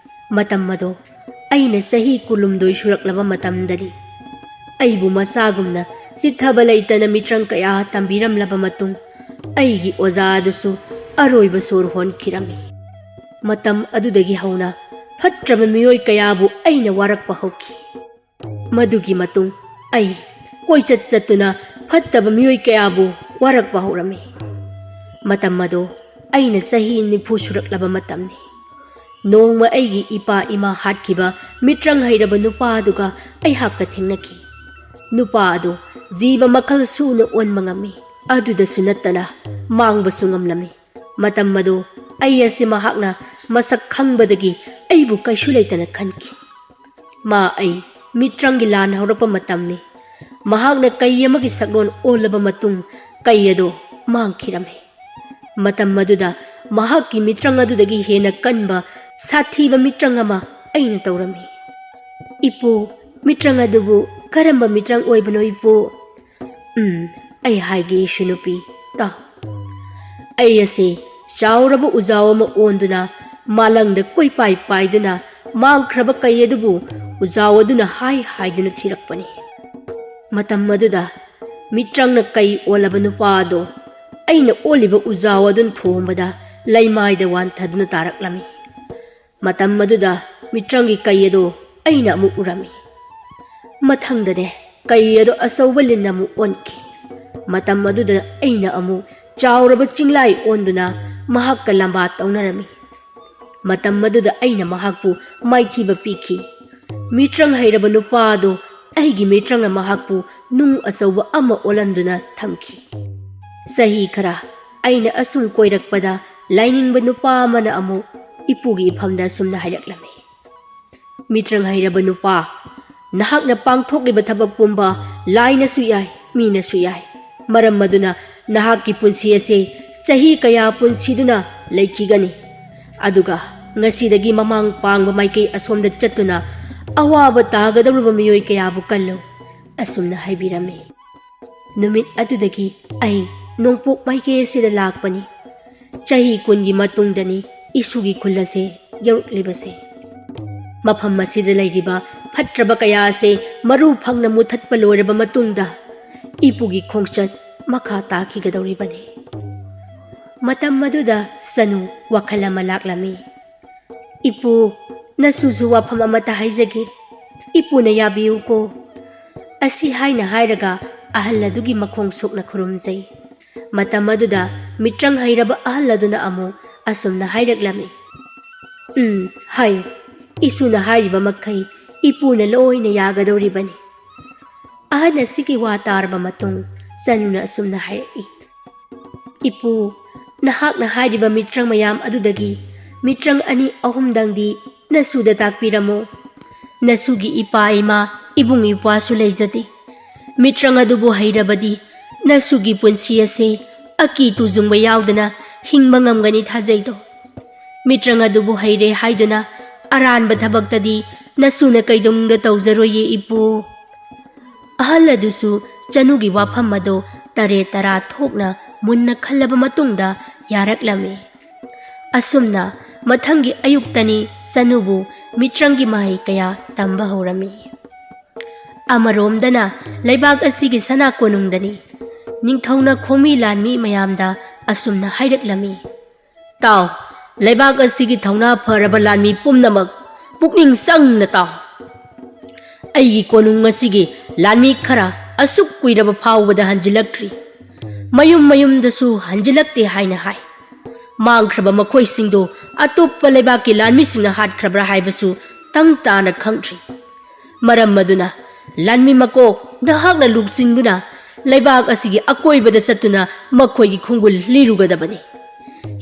ꯃꯇꯝ ꯑꯗꯣ ꯑꯩꯅ ꯆꯍꯤ ꯀꯨꯟꯍꯨꯝꯗꯣꯏ ꯁꯨꯔꯛꯂꯕ ꯃꯇꯝꯗꯅꯤ꯫ ꯑꯩꯕꯨ ꯃꯆꯥꯒꯨꯝꯅ ꯆꯤꯠꯊꯕ ꯂꯩꯇꯅ ꯃꯤꯇ꯭ꯔꯪ ꯀꯌꯥ ꯇꯝꯕꯤꯔꯝꯂꯕ ꯃꯇꯨꯡ, ꯑꯩꯒꯤ ꯑꯣꯖꯥ ꯑꯗꯨꯁꯨ ꯑꯔꯣꯏꯕ ꯁꯣꯔ ꯍꯣꯟꯈꯤꯔꯝꯃꯤ꯫ ꯃꯇꯝ ꯑꯗꯨꯗꯒꯤ ꯍꯧꯅ ꯐꯠꯇ꯭ꯔꯕ ꯃꯤꯑꯣꯏ ꯀꯌꯥꯕꯨ ꯑꯩꯅ ꯋꯥꯔꯛꯄ ꯍꯧꯈꯤ꯫ ꯃꯗꯨꯒꯤ ꯃꯇꯨꯡ ꯑꯩ ꯀꯣꯏꯆꯠ ꯆꯠꯇꯨꯅ ꯐꯠꯇꯕ ꯃꯤꯑꯣꯏ ꯀꯌꯥꯕꯨ ꯋꯥꯔꯛꯄ ꯍꯧꯔꯝꯃꯤ꯫ ꯃꯇꯝ ꯑꯗꯨ ꯑꯩꯅ ꯆꯍꯤ ꯅꯤꯐꯨ ꯁꯨꯔꯛꯂꯕ ꯃꯇꯝꯅꯤ꯫ ꯅꯣꯡꯃ ꯑꯩꯒꯤ ꯏꯄꯥ ꯏꯃꯥ ꯍꯥꯠꯈꯤꯕ ꯃꯤꯇ꯭ꯔꯪ ꯍꯩꯔꯕ ꯅꯨꯄꯥ ꯑꯗꯨꯒ ꯑꯩꯍꯥꯛꯀ ꯊꯦꯡꯅꯈꯤ꯫ ꯅꯨꯄꯥ ꯑꯗꯨ ꯖꯤꯕ ꯃꯈꯜ ꯁꯨꯅ ꯑꯣꯟꯕ ꯉꯝꯃꯤ꯫ ꯑꯗꯨꯗꯁꯨ ꯅꯠꯇꯅ ꯃꯥꯡꯕꯁꯨ ꯉꯝꯂꯝꯃꯤ꯫ ꯃꯇꯝ ꯑꯗꯨ ꯑꯩ ꯑꯁꯤ ꯃꯍꯥꯛꯅ ꯃꯁꯛ ꯈꯪꯕꯗꯒꯤ ꯑꯩꯕꯨ ꯀꯩꯁꯨ ꯂꯩꯇꯅ ꯈꯟꯈꯤ꯫ ꯃꯥ ꯑꯩ ꯃꯤꯇ꯭ꯔꯪꯒꯤ ꯂꯥꯟ ꯍꯧꯔꯛꯄ ꯃꯇꯝꯅꯤ꯫ ꯃꯍꯥꯛꯅ ꯀꯩ ꯑꯃꯒꯤ ꯁꯛꯂꯣꯟ ꯑꯣꯜꯂꯕ ꯃꯇꯨꯡ ꯀꯩ ꯑꯗꯨ ꯃꯥꯡꯈꯤꯔꯝꯃꯤ꯫ ꯃꯇꯝ ꯑꯗꯨꯗ ꯃꯍꯥꯛꯀꯤ ꯃꯤꯇ꯭ꯔꯪ ꯑꯗꯨꯗꯒꯤ ꯍꯦꯟꯅ ꯀꯟꯕ ꯁꯥꯊꯤꯕ ꯃꯤꯇ꯭ꯔꯪ ꯑꯃ ꯑꯩꯅ ꯇꯧꯔꯝꯃꯤ꯫ "ꯏꯄꯨ, ꯃꯤꯇ꯭ꯔꯪ ꯑꯗꯨꯕꯨ ꯀꯔꯝꯕ ꯃꯤꯇ꯭ꯔꯪ ꯑꯣꯏꯕꯅꯣ ꯏꯄꯨ?" "ꯎꯝ, ꯑꯩ ꯍꯥꯏꯒꯦ ꯏꯁꯨ ꯅꯨꯄꯤ, ꯇꯥꯎ꯫ ꯑꯩ ꯑꯁꯤ ꯆꯥꯎꯔꯕ ꯎꯖꯥꯎ ꯑꯃ ꯑꯣꯟꯗꯨꯅ ꯃꯥꯂꯪꯗ ꯀꯣꯏꯄꯥꯏ ꯄꯥꯏꯗꯨꯅ ꯃꯥꯡꯈ꯭ꯔꯕ ꯀꯩ ꯑꯗꯨꯕꯨ ꯎꯖꯥꯎ ꯑꯗꯨꯅ ꯍꯥꯏ ꯍꯥꯏꯗꯨꯅ ꯊꯤꯔꯛꯄꯅꯤ꯫ ꯃꯇꯝ ꯑꯗꯨꯗ ꯃꯤꯇ꯭ꯔꯪꯅ ꯀꯩ ꯑꯣꯜꯂꯕ ꯅꯨꯄꯥ ꯑꯗꯣ ꯑꯩꯅ ꯑꯣꯜꯂꯤꯕ ꯎꯖꯥꯎ ꯑꯗꯨꯅ ꯊꯣꯝꯕꯗ ꯂꯩꯃꯥꯏꯗ ꯋꯥꯟꯊꯗꯨꯅ ꯇꯥꯔꯛꯂꯝꯃꯤ꯫ ꯃꯇꯝ ꯑꯗꯨꯗ ꯃꯤꯇ꯭ꯔꯪꯒꯤ ꯀꯩ ꯑꯗꯨ ꯑꯩꯅ ꯑꯃꯨꯛ ꯎꯔꯝꯃꯤ꯫ ꯃꯊꯪꯗꯅꯦ, ꯀꯩ ꯑꯗꯨ ꯑꯆꯧꯕ ꯂꯤꯟ ꯑꯃꯨꯛ ꯑꯣꯟꯈꯤ꯫ ꯃꯇꯝ ꯑꯗꯨꯗ ꯑꯩꯅ ꯑꯃꯨꯛ ꯆꯥꯎꯔꯕ ꯆꯤꯡꯂꯥꯏ ꯑꯣꯟꯗꯨꯅ ꯃꯍꯥꯛꯀ ꯂꯝꯕꯥ ꯇꯧꯅꯔꯝꯃꯤ꯫ ꯃꯇꯝ ꯑꯗꯨꯗ ꯑꯩꯅ ꯃꯍꯥꯛꯄꯨ ꯃꯥꯏꯊꯤꯕ ꯄꯤꯈꯤ꯫ ꯃꯤꯇ꯭ꯔꯪ ꯍꯩꯔꯕ ꯅꯨꯄꯥ ꯑꯗꯨ ꯑꯩꯒꯤ ꯃꯤꯇ꯭ꯔꯪꯅ ꯃꯍꯥꯛꯄꯨ ꯅꯨꯡ ꯑꯆꯧꯕ ꯑꯃ ꯑꯣꯜꯍꯟꯗꯨꯅ ꯊꯝꯈꯤ꯫ ꯆꯍꯤ ꯈꯔ ꯑꯩꯅ ꯑꯁꯨꯝ ꯀꯣꯏꯔꯛꯄꯗ ꯂꯥꯏꯅꯤꯡꯕ ꯅꯨꯄꯥ ꯑꯃꯅ ꯑꯃꯨꯛ ꯏꯄꯨꯒꯤ ꯏꯐꯝꯗ ꯑꯁꯨꯝꯅ ꯍꯥꯏꯔꯛꯂꯝꯃꯤ, "ꯃꯤꯇ꯭ꯔꯪ ꯍꯩꯔꯕ ꯅꯨꯄꯥ, ꯅꯍꯥꯛꯅ ꯄꯥꯡꯊꯣꯛꯂꯤꯕ ꯊꯕꯛ ꯄꯨꯝꯕ ꯂꯥꯏꯅꯁꯨ ꯌꯥꯏ, ꯃꯤꯅꯁꯨ ꯌꯥꯏ꯫ ꯃꯔꯝ ꯑꯗꯨꯅ ꯅꯍꯥꯛꯀꯤ ꯄꯨꯟꯁꯤ ꯑꯁꯦ ꯆꯍꯤ ꯀꯌꯥ ꯄꯨꯟꯁꯤꯗꯨꯅ ꯂꯩꯈꯤꯒꯅꯤ꯫ ꯑꯗꯨꯒ ꯉꯁꯤꯗꯒꯤ ꯃꯃꯥꯡ ꯄꯥꯡꯕ ꯃꯥꯏꯀꯩ ꯑꯁꯣꯝꯗ ꯆꯠꯇꯨꯅ ꯑꯋꯥꯕ ꯇꯥꯒꯗꯧꯔꯕ ꯃꯤꯑꯣꯏ ꯀꯌꯥꯕꯨ ꯀꯜꯂꯨ", ꯑꯁꯨꯝꯅ ꯍꯥꯏꯕꯤꯔꯝꯃꯤ꯫ ꯅꯨꯃꯤꯠ ꯑꯗꯨꯗꯒꯤ ꯑꯩ ꯅꯣꯡꯄꯣꯛ ꯃꯥꯏꯀꯩ ꯑꯁꯤꯗ ꯂꯥꯛꯄꯅꯤ꯫ ꯆꯍꯤ ꯀꯨꯟꯒꯤ ꯃꯇꯨꯡꯗꯅꯤ ꯏꯁꯨꯒꯤ ꯈꯨꯜ ꯑꯁꯦ ꯌꯧꯔꯛꯂꯤꯕꯁꯦ꯫ ꯃꯐꯝ ꯑꯁꯤꯗ ꯂꯩꯔꯤꯕ ꯐꯠꯇ꯭ꯔꯕ ꯀꯌꯥ ꯑꯁꯤ ꯃꯔꯨ ꯐꯪꯅ ꯃꯨꯊꯠꯄ ꯂꯣꯏꯔꯕ ꯃꯇꯨꯡꯗ ꯏꯄꯨꯒꯤ ꯈꯣꯡꯆꯠ ꯃꯈꯥ ꯇꯥꯈꯤꯒꯗꯧꯔꯤꯕꯅꯤ꯫ ꯃꯇꯝ ꯑꯗꯨꯗ ꯆꯅꯨ ꯋꯥꯈꯜ ꯑꯃ ꯂꯥꯛꯂꯝꯃꯤ꯫ "ꯏꯄꯨ, ꯅꯁꯨꯁꯨ ꯋꯥꯐꯝ ꯑꯃꯠꯇ ꯍꯥꯏꯖꯒꯦ꯫ ꯏꯄꯨꯅ ꯌꯥꯕꯤꯌꯨꯀꯣ꯫" ꯑꯁꯤ ꯍꯥꯏꯅ ꯍꯥꯏꯔꯒ ꯑꯍꯜ ꯑꯗꯨꯒꯤ ꯃꯈꯣꯡ ꯁꯣꯛꯅ ꯈꯨꯔꯨꯝꯖꯩ꯫ ꯃꯇꯝ ꯑꯗꯨꯗ ꯃꯤꯇ꯭ꯔꯪ ꯍꯩꯔꯕ ꯑꯍꯜ ꯑꯗꯨꯅ ꯑꯃꯨꯛ ꯑꯁꯨꯝꯅ ꯍꯥꯏꯔꯛꯂꯝꯃꯤ, "ꯎꯝ, ꯍꯥꯏꯌꯨ꯫ ꯏꯁꯨꯅ ꯍꯥꯏꯔꯤꯕ ꯃꯈꯩ ꯏꯄꯨꯅ ꯂꯣꯏꯅ ꯌꯥꯒꯗꯧꯔꯤꯕꯅꯤ꯫" ꯑꯍꯜ ꯑꯁꯤꯒꯤ ꯋꯥ ꯇꯥꯔꯕ ꯃꯇꯨꯡ ꯆꯅꯨꯅ ꯑꯁꯨꯝꯅ ꯍꯥꯏꯔꯛꯏ, "ꯏꯄꯨ, ꯅꯍꯥꯛꯅ ꯍꯥꯏꯔꯤꯕ ꯃꯤꯇ꯭ꯔꯪ ꯃꯌꯥꯝ ꯑꯗꯨꯗꯒꯤ ꯃꯤꯇ꯭ꯔꯪ ꯑꯅꯤ ꯑꯍꯨꯝꯗꯪꯗꯤ ꯅꯁꯨꯗ ꯇꯥꯛꯄꯤꯔꯝꯃꯨ꯫ ꯅꯁꯨꯒꯤ ꯏꯄꯥ ꯏꯃꯥ, ꯏꯕꯨꯡ ꯏꯄ꯭ꯋꯥꯁꯨ ꯂꯩꯖꯗꯦ꯫ ꯃꯤꯇ꯭ꯔꯪ ꯑꯗꯨꯕꯨ ꯍꯩꯔꯕꯗꯤ ꯅꯁꯨꯒꯤ ꯄꯨꯟꯁꯤ ꯑꯁꯤ ꯑꯀꯤ ꯇꯨꯖꯨꯡꯕ ꯌꯥꯎꯗꯅ ꯍꯤꯡꯕ ꯉꯝꯒꯅꯤ ꯊꯥꯖꯩꯗꯣ꯫ ꯃꯤꯇ꯭ꯔꯪ ꯑꯗꯨꯕꯨ ꯍꯩꯔꯦ ꯍꯥꯏꯗꯨꯅ ꯑꯔꯥꯟꯕ ꯊꯕꯛꯇꯗꯤ ꯅꯁꯨꯅ ꯀꯩꯗꯧꯅꯨꯡꯗ ꯇꯧꯖꯔꯣꯏꯌꯦ ꯏꯄꯨ꯫" ꯑꯍꯜ ꯑꯗꯨꯁꯨ ꯆꯅꯨꯒꯤ ꯋꯥꯐꯝ ꯑꯗꯨ ꯇꯔꯦꯠ ꯇꯔꯥ ꯊꯣꯛꯅ ꯃꯨꯟꯅ ꯈꯜꯂꯕ ꯃꯇꯨꯡꯗ ꯌꯥꯔꯛꯂꯝꯃꯤ꯫ ꯑꯁꯨꯝꯅ ꯃꯊꯪꯒꯤ ꯑꯌꯨꯛꯇꯅꯤ ꯆꯅꯨꯕꯨ ꯃꯤꯇ꯭ꯔꯪꯒꯤ ꯃꯍꯩ ꯀꯌꯥ ꯇꯝꯕ ꯍꯧꯔꯝꯃꯤ꯫ ꯑꯃꯔꯣꯝꯗꯅ ꯂꯩꯕꯥꯛ ꯑꯁꯤꯒꯤ ꯁꯅꯥ ꯀꯣꯅꯨꯡꯗꯅꯤ ꯅꯤꯡꯊꯧꯅ ꯈꯣꯡꯃꯤ ꯂꯥꯟꯃꯤ ꯃꯌꯥꯝꯗ ꯑꯁꯨꯝꯅ ꯍꯥꯏꯔꯛꯂꯝꯃꯤ, "ꯇꯥꯎ, ꯂꯩꯕꯥꯛ ꯑꯁꯤꯒꯤ ꯊꯧꯅꯥ ꯐꯔꯕ ꯂꯥꯟꯃꯤ ꯄꯨꯝꯅꯃꯛ, ꯄꯨꯛꯅꯤꯡ ꯆꯪꯅ ꯇꯥꯎ꯫ ꯑꯩꯒꯤ ꯀꯣꯅꯨꯡ ꯑꯁꯤꯒꯤ ꯂꯥꯟꯃꯤ ꯈꯔ ꯑꯁꯨꯛ ꯀꯨꯏꯔꯕ ꯐꯥꯎꯕꯗ ꯍꯟꯖꯤꯜꯂꯛꯇ꯭ꯔꯤ꯫ ꯃꯌꯨꯝ ꯃꯌꯨꯝꯗꯁꯨ ꯍꯟꯖꯤꯜꯂꯛꯇꯦ ꯍꯥꯏꯅ ꯍꯥꯏ꯫ ꯃꯥꯡꯈ꯭ꯔꯕ ꯃꯈꯣꯏꯁꯤꯡꯗꯨ ꯑꯇꯣꯞꯄ ꯂꯩꯕꯥꯛꯀꯤ ꯂꯥꯟꯃꯤꯁꯤꯡꯅ ꯍꯥꯠꯈ꯭ꯔꯕ꯭ꯔꯥ ꯍꯥꯏꯕꯁꯨ ꯇꯪ ꯇꯥꯅ ꯈꯪꯗ꯭ꯔꯤ꯫ ꯃꯔꯝ ꯑꯗꯨꯅ ꯂꯥꯟꯃꯤ ꯃꯀꯣꯛ ꯅꯍꯥꯛꯅ ꯂꯨꯆꯤꯡꯗꯨꯅ ꯂꯩꯕꯥꯛ ꯑꯁꯤꯒꯤ ꯑꯀꯣꯏꯕꯗ ꯆꯠꯇꯨꯅ ꯃꯈꯣꯏꯒꯤ ꯈꯣꯡꯒꯨꯜ ꯂꯤꯔꯨꯒꯗꯕꯅꯤ꯫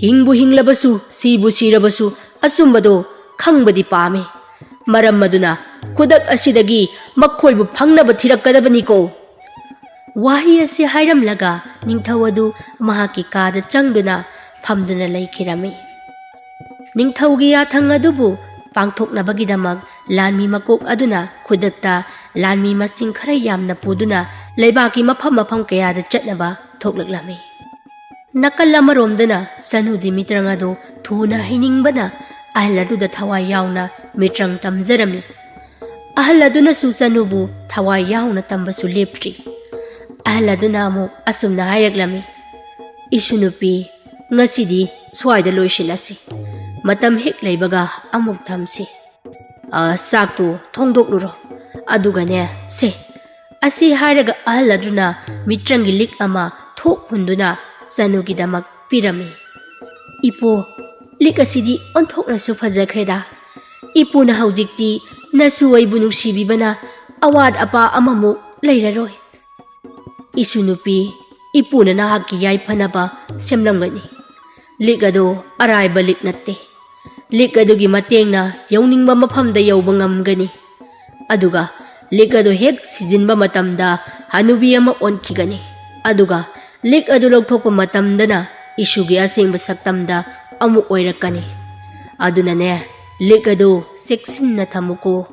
ꯍꯤꯡꯕꯨ ꯍꯤꯡꯂꯕꯁꯨ, ꯁꯤꯕꯨ ꯁꯤꯔꯕꯁꯨ, ꯑꯆꯨꯝꯕꯗꯣ ꯈꯪꯕꯗꯤ ꯄꯥꯝꯃꯤ꯫ ꯃꯔꯝ ꯑꯗꯨꯅ ꯈꯨꯗꯛ ꯑꯁꯤꯗꯒꯤ ꯃꯈꯣꯏꯕꯨ ꯐꯪꯅꯕ ꯊꯤꯔꯛꯀꯗꯕꯅꯤꯀꯣ꯫" ꯋꯥꯍꯩ ꯑꯁꯤ ꯍꯥꯏꯔꯝꯂꯒ ꯅꯤꯡꯊꯧ ꯑꯗꯨ ꯃꯍꯥꯛꯀꯤ ꯀꯥꯗ ꯆꯪꯗꯨꯅ ꯐꯝꯗꯨꯅ ꯂꯩꯈꯤꯔꯝꯃꯤ꯫ ꯅꯤꯡꯊꯧꯒꯤ ꯌꯥꯊꯪ ꯑꯗꯨꯕꯨ ꯄꯥꯡꯊꯣꯛꯅꯕꯒꯤꯗꯃꯛ ꯂꯥꯟꯃꯤ ꯃꯀꯣꯛ ꯑꯗꯨꯅ ꯈꯨꯗꯛꯇ ꯂꯥꯟꯃꯤ ꯃꯁꯤꯡ ꯈꯔ ꯌꯥꯝꯅ ꯄꯨꯗꯨꯅ ꯂꯩꯕꯥꯛꯀꯤ ꯃꯐꯝ ꯃꯐꯝ ꯀꯌꯥꯗ ꯆꯠꯅꯕ ꯊꯣꯛꯂꯛꯂꯝꯃꯤ꯫ ꯅꯥꯀꯜ ꯑꯃꯔꯣꯝꯗꯅ ꯆꯅꯨꯗꯤ ꯃꯤꯇ꯭ꯔꯪ ꯑꯗꯨ ꯊꯨꯅ ꯍꯩꯅꯤꯡꯕꯅ ꯑꯍꯜ ꯑꯗꯨꯗ ꯊꯋꯥꯏ ꯌꯥꯎꯅ ꯃꯤꯇ꯭ꯔꯪ ꯇꯝꯖꯔꯝꯃꯤ꯫ ꯑꯍꯜ ꯑꯗꯨꯅꯁꯨ ꯆꯅꯨꯕꯨ ꯊꯋꯥꯏ ꯌꯥꯎꯅ ꯇꯝꯕꯁꯨ ꯂꯦꯞꯇ꯭ꯔꯤ꯫ ꯑꯍꯜ ꯑꯗꯨꯅ ꯑꯃꯨꯛ ꯑꯁꯨꯝꯅ ꯍꯥꯏꯔꯛꯂꯝꯃꯤ, "ꯏꯁꯨ ꯅꯨꯄꯤ, ꯉꯁꯤꯗꯤ ꯁ꯭ꯋꯥꯏꯗ ꯂꯣꯏꯁꯤꯜꯂꯁꯤ꯫ ꯃꯇꯝ ꯍꯦꯛ ꯂꯩꯕꯒ ꯑꯃꯨꯛ ꯊꯝꯁꯤ꯫ ꯑ, ꯆꯥꯛꯇꯨ ꯊꯣꯡꯗꯣꯛꯂꯨꯔꯣ꯫ ꯑꯗꯨꯒꯅꯦ, ꯁꯦ," ꯑꯁꯤ ꯍꯥꯏꯔꯒ ꯑꯍꯜ ꯑꯗꯨꯅ ꯃꯤꯇ꯭ꯔꯪꯒꯤ ꯂꯤꯛ ꯑꯃ ꯊꯣꯛ ꯍꯨꯟꯗꯨꯅ ꯆꯅꯨꯒꯤꯗꯃꯛ ꯄꯤꯔꯝꯃꯤ꯫ "ꯏꯄꯨ, ꯂꯤꯛ ꯑꯁꯤꯗꯤ ꯑꯣꯟꯊꯣꯛꯅꯁꯨ ꯐꯖꯈ꯭ꯔꯦꯗ꯫ ꯏꯄꯨꯅ ꯍꯧꯖꯤꯛꯇꯤ ꯅꯁꯨ ꯑꯩꯕꯨ ꯅꯨꯡꯁꯤꯕꯤꯕꯅ ꯑꯋꯥꯠ ꯑꯄꯥ ꯑꯃꯃꯨꯛ ꯂꯩꯔꯔꯣꯏ꯫ ꯏꯁꯨ ꯅꯨꯄꯤ, ꯏꯄꯨꯅ ꯅꯍꯥꯛꯀꯤ ꯌꯥꯏꯐꯅꯕ ꯁꯦꯝꯂꯝꯒꯅꯤ꯫ ꯂꯤꯛ ꯑꯗꯨ ꯑꯔꯥꯏꯕ ꯂꯤꯛ ꯅꯠꯇꯦ꯫ ꯂꯤꯛ ꯑꯗꯨꯒꯤ ꯃꯇꯦꯡꯅ ꯌꯧꯅꯤꯡꯕ ꯃꯐꯝꯗ ꯌꯧꯕ ꯉꯝꯒꯅꯤ꯫ ꯑꯗꯨꯒ ꯂꯤꯛ ꯑꯗꯨ ꯍꯦꯛ ꯁꯤꯖꯤꯟꯕ ꯃꯇꯝꯗ ꯍꯅꯨꯕꯤ ꯑꯃ ꯑꯣꯟꯈꯤꯒꯅꯤ꯫ ꯑꯗꯨꯒ ꯂꯤꯛ ꯑꯗꯨ ꯂꯧꯊꯣꯛꯄ ꯃꯇꯝꯗꯅ ꯏꯁꯨꯒꯤ ꯑꯁꯦꯡꯕ ꯁꯛꯇꯝꯗ ꯑꯃꯨꯛ ꯑꯣꯏꯔꯛꯀꯅꯤ꯫ ꯑꯗꯨꯅꯅꯦ, ꯂꯤꯛ ꯑꯗꯨ ꯆꯦꯛꯁꯤꯟꯅ ꯊꯝꯃꯨꯀꯣ꯫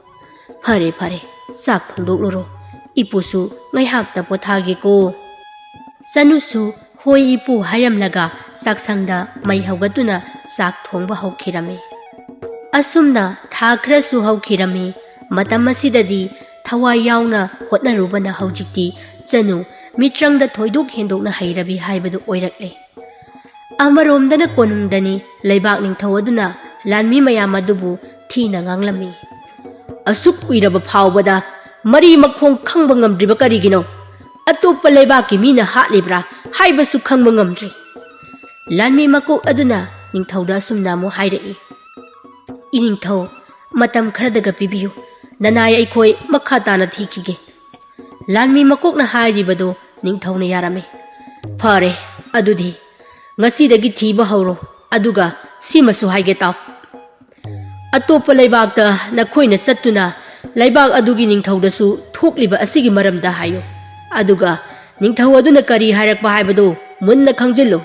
ꯐꯔꯦ, ꯐꯔꯦ, ꯆꯥꯛ ꯊꯣꯡꯗꯣꯛꯂꯨꯔꯣ꯫ ꯏꯄꯨꯁꯨ ꯉꯥꯏꯍꯥꯛꯇ ꯄꯣꯊꯥꯒꯦꯀꯣ꯫" ꯆꯅꯨꯁꯨ "ꯍꯣꯏ ꯏꯄꯨ" ꯍꯥꯏꯔꯝꯂꯒ ꯆꯥꯛꯁꯪꯗ ꯃꯩ ꯍꯧꯒꯠꯇꯨꯅ ꯆꯥꯛ ꯊꯣꯡꯕ ꯍꯧꯈꯤꯔꯝꯃꯤ꯫ ꯑꯁꯨꯝꯅ ꯊꯥ ꯈꯔꯁꯨ ꯍꯧꯈꯤꯔꯝꯃꯤ꯫ ꯃꯇꯝ ꯑꯁꯤꯗꯗꯤ ꯊꯋꯥꯏ ꯌꯥꯎꯅ ꯍꯣꯠꯅꯔꯨꯕꯅ ꯍꯧꯖꯤꯛꯇꯤ ꯆꯅꯨ ꯃꯤꯇ꯭ꯔꯪꯗ ꯊꯣꯏꯗꯣꯛ ꯍꯦꯟꯗꯣꯛꯅ ꯍꯩꯔꯕꯤ ꯍꯥꯏꯕꯗꯨ ꯑꯣꯏꯔꯛꯂꯦ꯫ ꯑꯃꯔꯣꯝꯗꯅ ꯀꯣꯅꯨꯡꯗꯅꯤ ꯂꯩꯕꯥꯛ ꯅꯤꯡꯊꯧ ꯑꯗꯨꯅ ꯂꯥꯟꯃꯤ ꯃꯌꯥꯝ ꯑꯗꯨꯕꯨ ꯊꯤꯅ ꯉꯥꯡꯂꯝꯃꯤ꯫ "ꯑꯁꯨꯛ ꯀꯨꯏꯔꯕ ꯐꯥꯎꯕꯗ ꯃꯔꯤ ꯃꯈꯣꯡ ꯈꯪꯕ ꯉꯝꯗ꯭ꯔꯤꯕ ꯀꯔꯤꯒꯤꯅꯣ? ꯑꯇꯣꯞꯄ ꯂꯩꯕꯥꯛꯀꯤ ꯃꯤꯅ ꯍꯥꯠꯂꯤꯕ꯭ꯔꯥ ꯍꯥꯏꯕꯁꯨ ꯈꯪꯕ ꯉꯝꯗ꯭ꯔꯤ꯫" ꯂꯥꯟꯃꯤ ꯃꯀꯣꯛ ꯑꯗꯨꯅ ꯅꯤꯡꯊꯧꯗ ꯑꯁꯨꯝꯅ ꯑꯃꯨꯛ ꯍꯥꯏꯔꯛꯏ, "ꯏꯅꯤꯡꯊꯧ, ꯃꯇꯝ ꯈꯔꯗꯒ ꯄꯤꯕꯤꯌꯨ꯫ ꯅꯅꯥꯏ ꯑꯩꯈꯣꯏ ꯃꯈꯥ ꯇꯥꯅ ꯊꯤꯈꯤꯒꯦ꯫" ꯂꯥꯟꯃꯤ ꯃꯀꯣꯛꯅ ꯍꯥꯏꯔꯤꯕꯗꯨ ꯅꯤꯡꯊꯧꯅ ꯌꯥꯔꯝꯃꯤ꯫ "ꯐꯔꯦ, ꯑꯗꯨꯗꯤ ꯉꯁꯤꯗꯒꯤ ꯊꯤꯕ ꯍꯧꯔꯣ꯫ ꯑꯗꯨꯒ ꯁꯤꯃꯁꯨ ꯍꯥꯏꯒꯦ ꯇꯥꯎ꯫ ꯑꯇꯣꯞꯄ ꯂꯩꯕꯥꯛꯇ ꯅꯈꯣꯏꯅ ꯆꯠꯇꯨꯅ ꯂꯩꯕꯥꯛ ꯑꯗꯨꯒꯤ ꯅꯤꯡꯊꯧꯗꯁꯨ ꯊꯣꯛꯂꯤꯕ ꯑꯁꯤꯒꯤ ꯃꯔꯝꯗ ꯍꯥꯏꯌꯨ꯫ ꯑꯗꯨꯒ ꯅꯤꯡꯊꯧ ꯑꯗꯨꯅ ꯀꯔꯤ ꯍꯥꯏꯔꯛꯄ ꯍꯥꯏꯕꯗꯨ ꯃꯨꯟꯅ ꯈꯪꯖꯤꯜꯂꯨ꯫"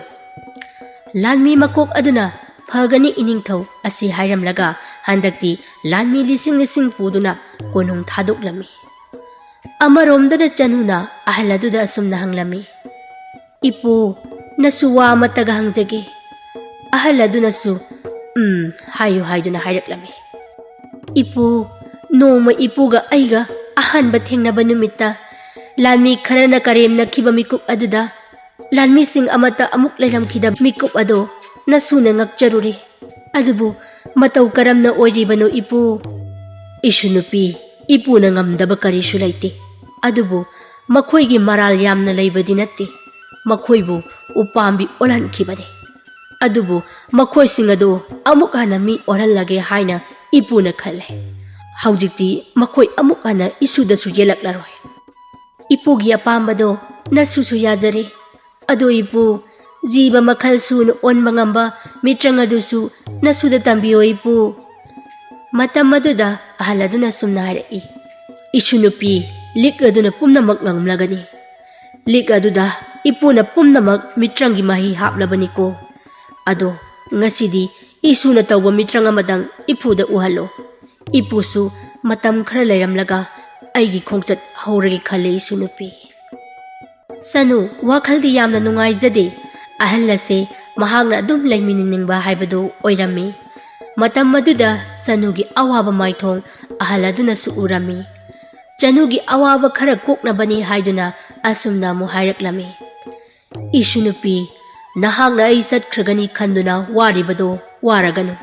ꯂꯥꯟꯃꯤ ꯃꯀꯣꯛ ꯑꯗꯨꯅ "ꯐꯒꯅꯤ ꯏꯅꯤꯡꯊꯧ" ꯑꯁꯤ ꯍꯥꯏꯔꯝꯂꯒ ꯍꯟꯗꯛꯇꯤ ꯂꯥꯟꯃꯤ ꯂꯤꯁꯤꯡ ꯂꯤꯁꯤꯡ ꯄꯨꯗꯨꯅ ꯀꯣꯅꯨꯡ ꯊꯥꯗꯣꯛꯂꯝꯃꯤ꯫ ꯑꯃꯔꯣꯝꯗꯅ ꯆꯅꯨꯅ ꯑꯍꯜ ꯑꯗꯨꯗ ꯑꯁꯨꯝꯅ ꯍꯪꯂꯝꯃꯤ, "ꯏꯄꯨ, ꯅꯁꯨ ꯋꯥ ꯑꯃꯠꯇꯒ ꯍꯪꯖꯒꯦ꯫" ꯑꯍꯜ ꯑꯗꯨꯅꯁꯨ "ꯎꯝ" ꯍꯥꯏꯌꯨ ꯍꯥꯏꯗꯨꯅ ꯍꯥꯏꯔꯛꯂꯝꯃꯤ꯫ "ꯏꯄꯨ, ꯅꯣꯡꯃ ꯏꯄꯨꯒ ꯑꯩꯒ ꯑꯍꯥꯟꯕ ꯊꯦꯡꯅꯕ ꯅꯨꯃꯤꯠꯇ ꯂꯥꯟꯃꯤ ꯈꯔꯅ ꯀꯔꯦꯝꯅꯈꯤꯕ ꯃꯤꯀꯨꯞ ꯑꯗꯨꯗ ꯂꯥꯟꯃꯤꯁꯤꯡ ꯑꯃꯠꯇ ꯑꯃꯨꯛ ꯂꯩꯔꯝꯈꯤꯗꯕ ꯃꯤꯀꯨꯞ ꯑꯗꯣ ꯅꯁꯨꯅ ꯉꯛꯆꯔꯨꯔꯦ꯫ ꯑꯗꯨꯕꯨ ꯃꯇꯧ ꯀꯔꯝꯅ ꯑꯣꯏꯔꯤꯕꯅꯣ ꯏꯄꯨ?" "ꯏꯁꯨ ꯅꯨꯄꯤ, ꯏꯄꯨꯅ ꯉꯝꯗꯕ ꯀꯔꯤꯁꯨ ꯂꯩꯇꯦ꯫ ꯑꯗꯨꯕꯨ ꯃꯈꯣꯏꯒꯤ ꯃꯔꯥꯜ ꯌꯥꯝꯅ ꯂꯩꯕꯗꯤ ꯅꯠꯇꯦ꯫ ꯃꯈꯣꯏꯕꯨ ꯎꯄꯥꯝꯕꯤ ꯑꯣꯜꯍꯟꯈꯤꯕꯅꯤ꯫ ꯑꯗꯨꯕꯨ ꯃꯈꯣꯏꯁꯤꯡ ꯑꯗꯨ ꯑꯃꯨꯛ ꯍꯟꯅ ꯃꯤ ꯑꯣꯜꯍꯜꯂꯒꯦ ꯍꯥꯏꯅ ꯏꯄꯨꯅ ꯈꯜꯂꯦ꯫ ꯍꯧꯖꯤꯛꯇꯤ ꯃꯈꯣꯏ ꯑꯃꯨꯛ ꯍꯟꯅ ꯏꯁꯨꯗꯁꯨ ꯌꯦꯜꯂꯛꯂꯔꯣꯏ꯫ ꯏꯄꯨꯒꯤ ꯑꯄꯥꯝꯕꯗꯣ ꯅꯁꯨꯁꯨ ꯌꯥꯖꯔꯦ꯫ ꯑꯗꯣ ꯏꯄꯨ, ꯖꯤꯕ ꯃꯈꯜ ꯁꯨꯅ ꯑꯣꯟꯕ ꯉꯝꯕ ꯃꯤꯇ꯭ꯔꯪ ꯑꯗꯨꯁꯨ ꯅꯁꯨꯗ ꯇꯝꯕꯤꯌꯣ ꯏꯄꯨ꯫" ꯃꯇꯝ ꯑꯗꯨꯗ ꯑꯍꯜ ꯑꯗꯨꯅ ꯁꯨꯝꯅ ꯍꯥꯏꯔꯛꯏ, "ꯏꯁꯨ ꯅꯨꯄꯤ, ꯂꯤꯛ ꯑꯗꯨꯅ ꯄꯨꯝꯅꯃꯛ ꯉꯝꯂꯒꯅꯤ꯫ ꯂꯤꯛ ꯑꯗꯨꯗ ꯏꯄꯨꯅ ꯄꯨꯝꯅꯃꯛ ꯃꯤꯇ꯭ꯔꯪꯒꯤ ꯃꯍꯤ ꯍꯥꯞꯂꯕꯅꯤꯀꯣ꯫ ꯑꯗꯣ ꯉꯁꯤꯗꯤ ꯏꯁꯨꯅ ꯇꯧꯕ ꯃꯤꯇ꯭ꯔꯪ ꯑꯃꯗꯪ ꯏꯄꯨꯗ ꯎꯍꯜꯂꯣ꯫ ꯏꯄꯨꯁꯨ ꯃꯇꯝ ꯈꯔ ꯂꯩꯔꯝꯂꯒ ꯑꯩꯒꯤ ꯈꯣꯡꯆꯠ ꯍꯧꯔꯒꯦ ꯈꯜꯂꯦ ꯏꯁꯨ ꯅꯨꯄꯤ꯫" ꯆꯅꯨ ꯋꯥꯈꯜꯗꯤ ꯌꯥꯝꯅ ꯅꯨꯡꯉꯥꯏꯖꯗꯦ꯫ ꯑꯍꯜ ꯑꯁꯦ ꯃꯍꯥꯛꯅ ꯑꯗꯨꯝ ꯂꯩꯃꯤꯟꯅꯅꯤꯡꯕ ꯍꯥꯏꯕꯗꯨ ꯑꯣꯏꯔꯝꯃꯤ꯫ ꯃꯇꯝ ꯑꯗꯨꯗ ꯆꯅꯨꯒꯤ ꯑꯋꯥꯕ ꯃꯥꯏꯊꯣꯡ ꯑꯍꯜ ꯑꯗꯨꯅꯁꯨ ꯎꯔꯝꯃꯤ꯫ ꯆꯅꯨꯒꯤ ꯑꯋꯥꯕ ꯈꯔ ꯀꯣꯛꯅꯕꯅꯤ ꯍꯥꯏꯗꯨꯅ ꯑꯁꯨꯝꯅ ꯑꯃꯨꯛ ꯍꯥꯏꯔꯛꯂꯝꯃꯤ, "ꯏꯁꯨ ꯅꯨꯄꯤ, ꯅꯍꯥꯛꯅ ꯑꯩ ꯆꯠꯈ꯭ꯔꯒꯅꯤ ꯈꯟꯗꯨꯅ ꯋꯥꯔꯤꯕꯗꯣ ꯋꯥꯔꯒꯅꯨ꯫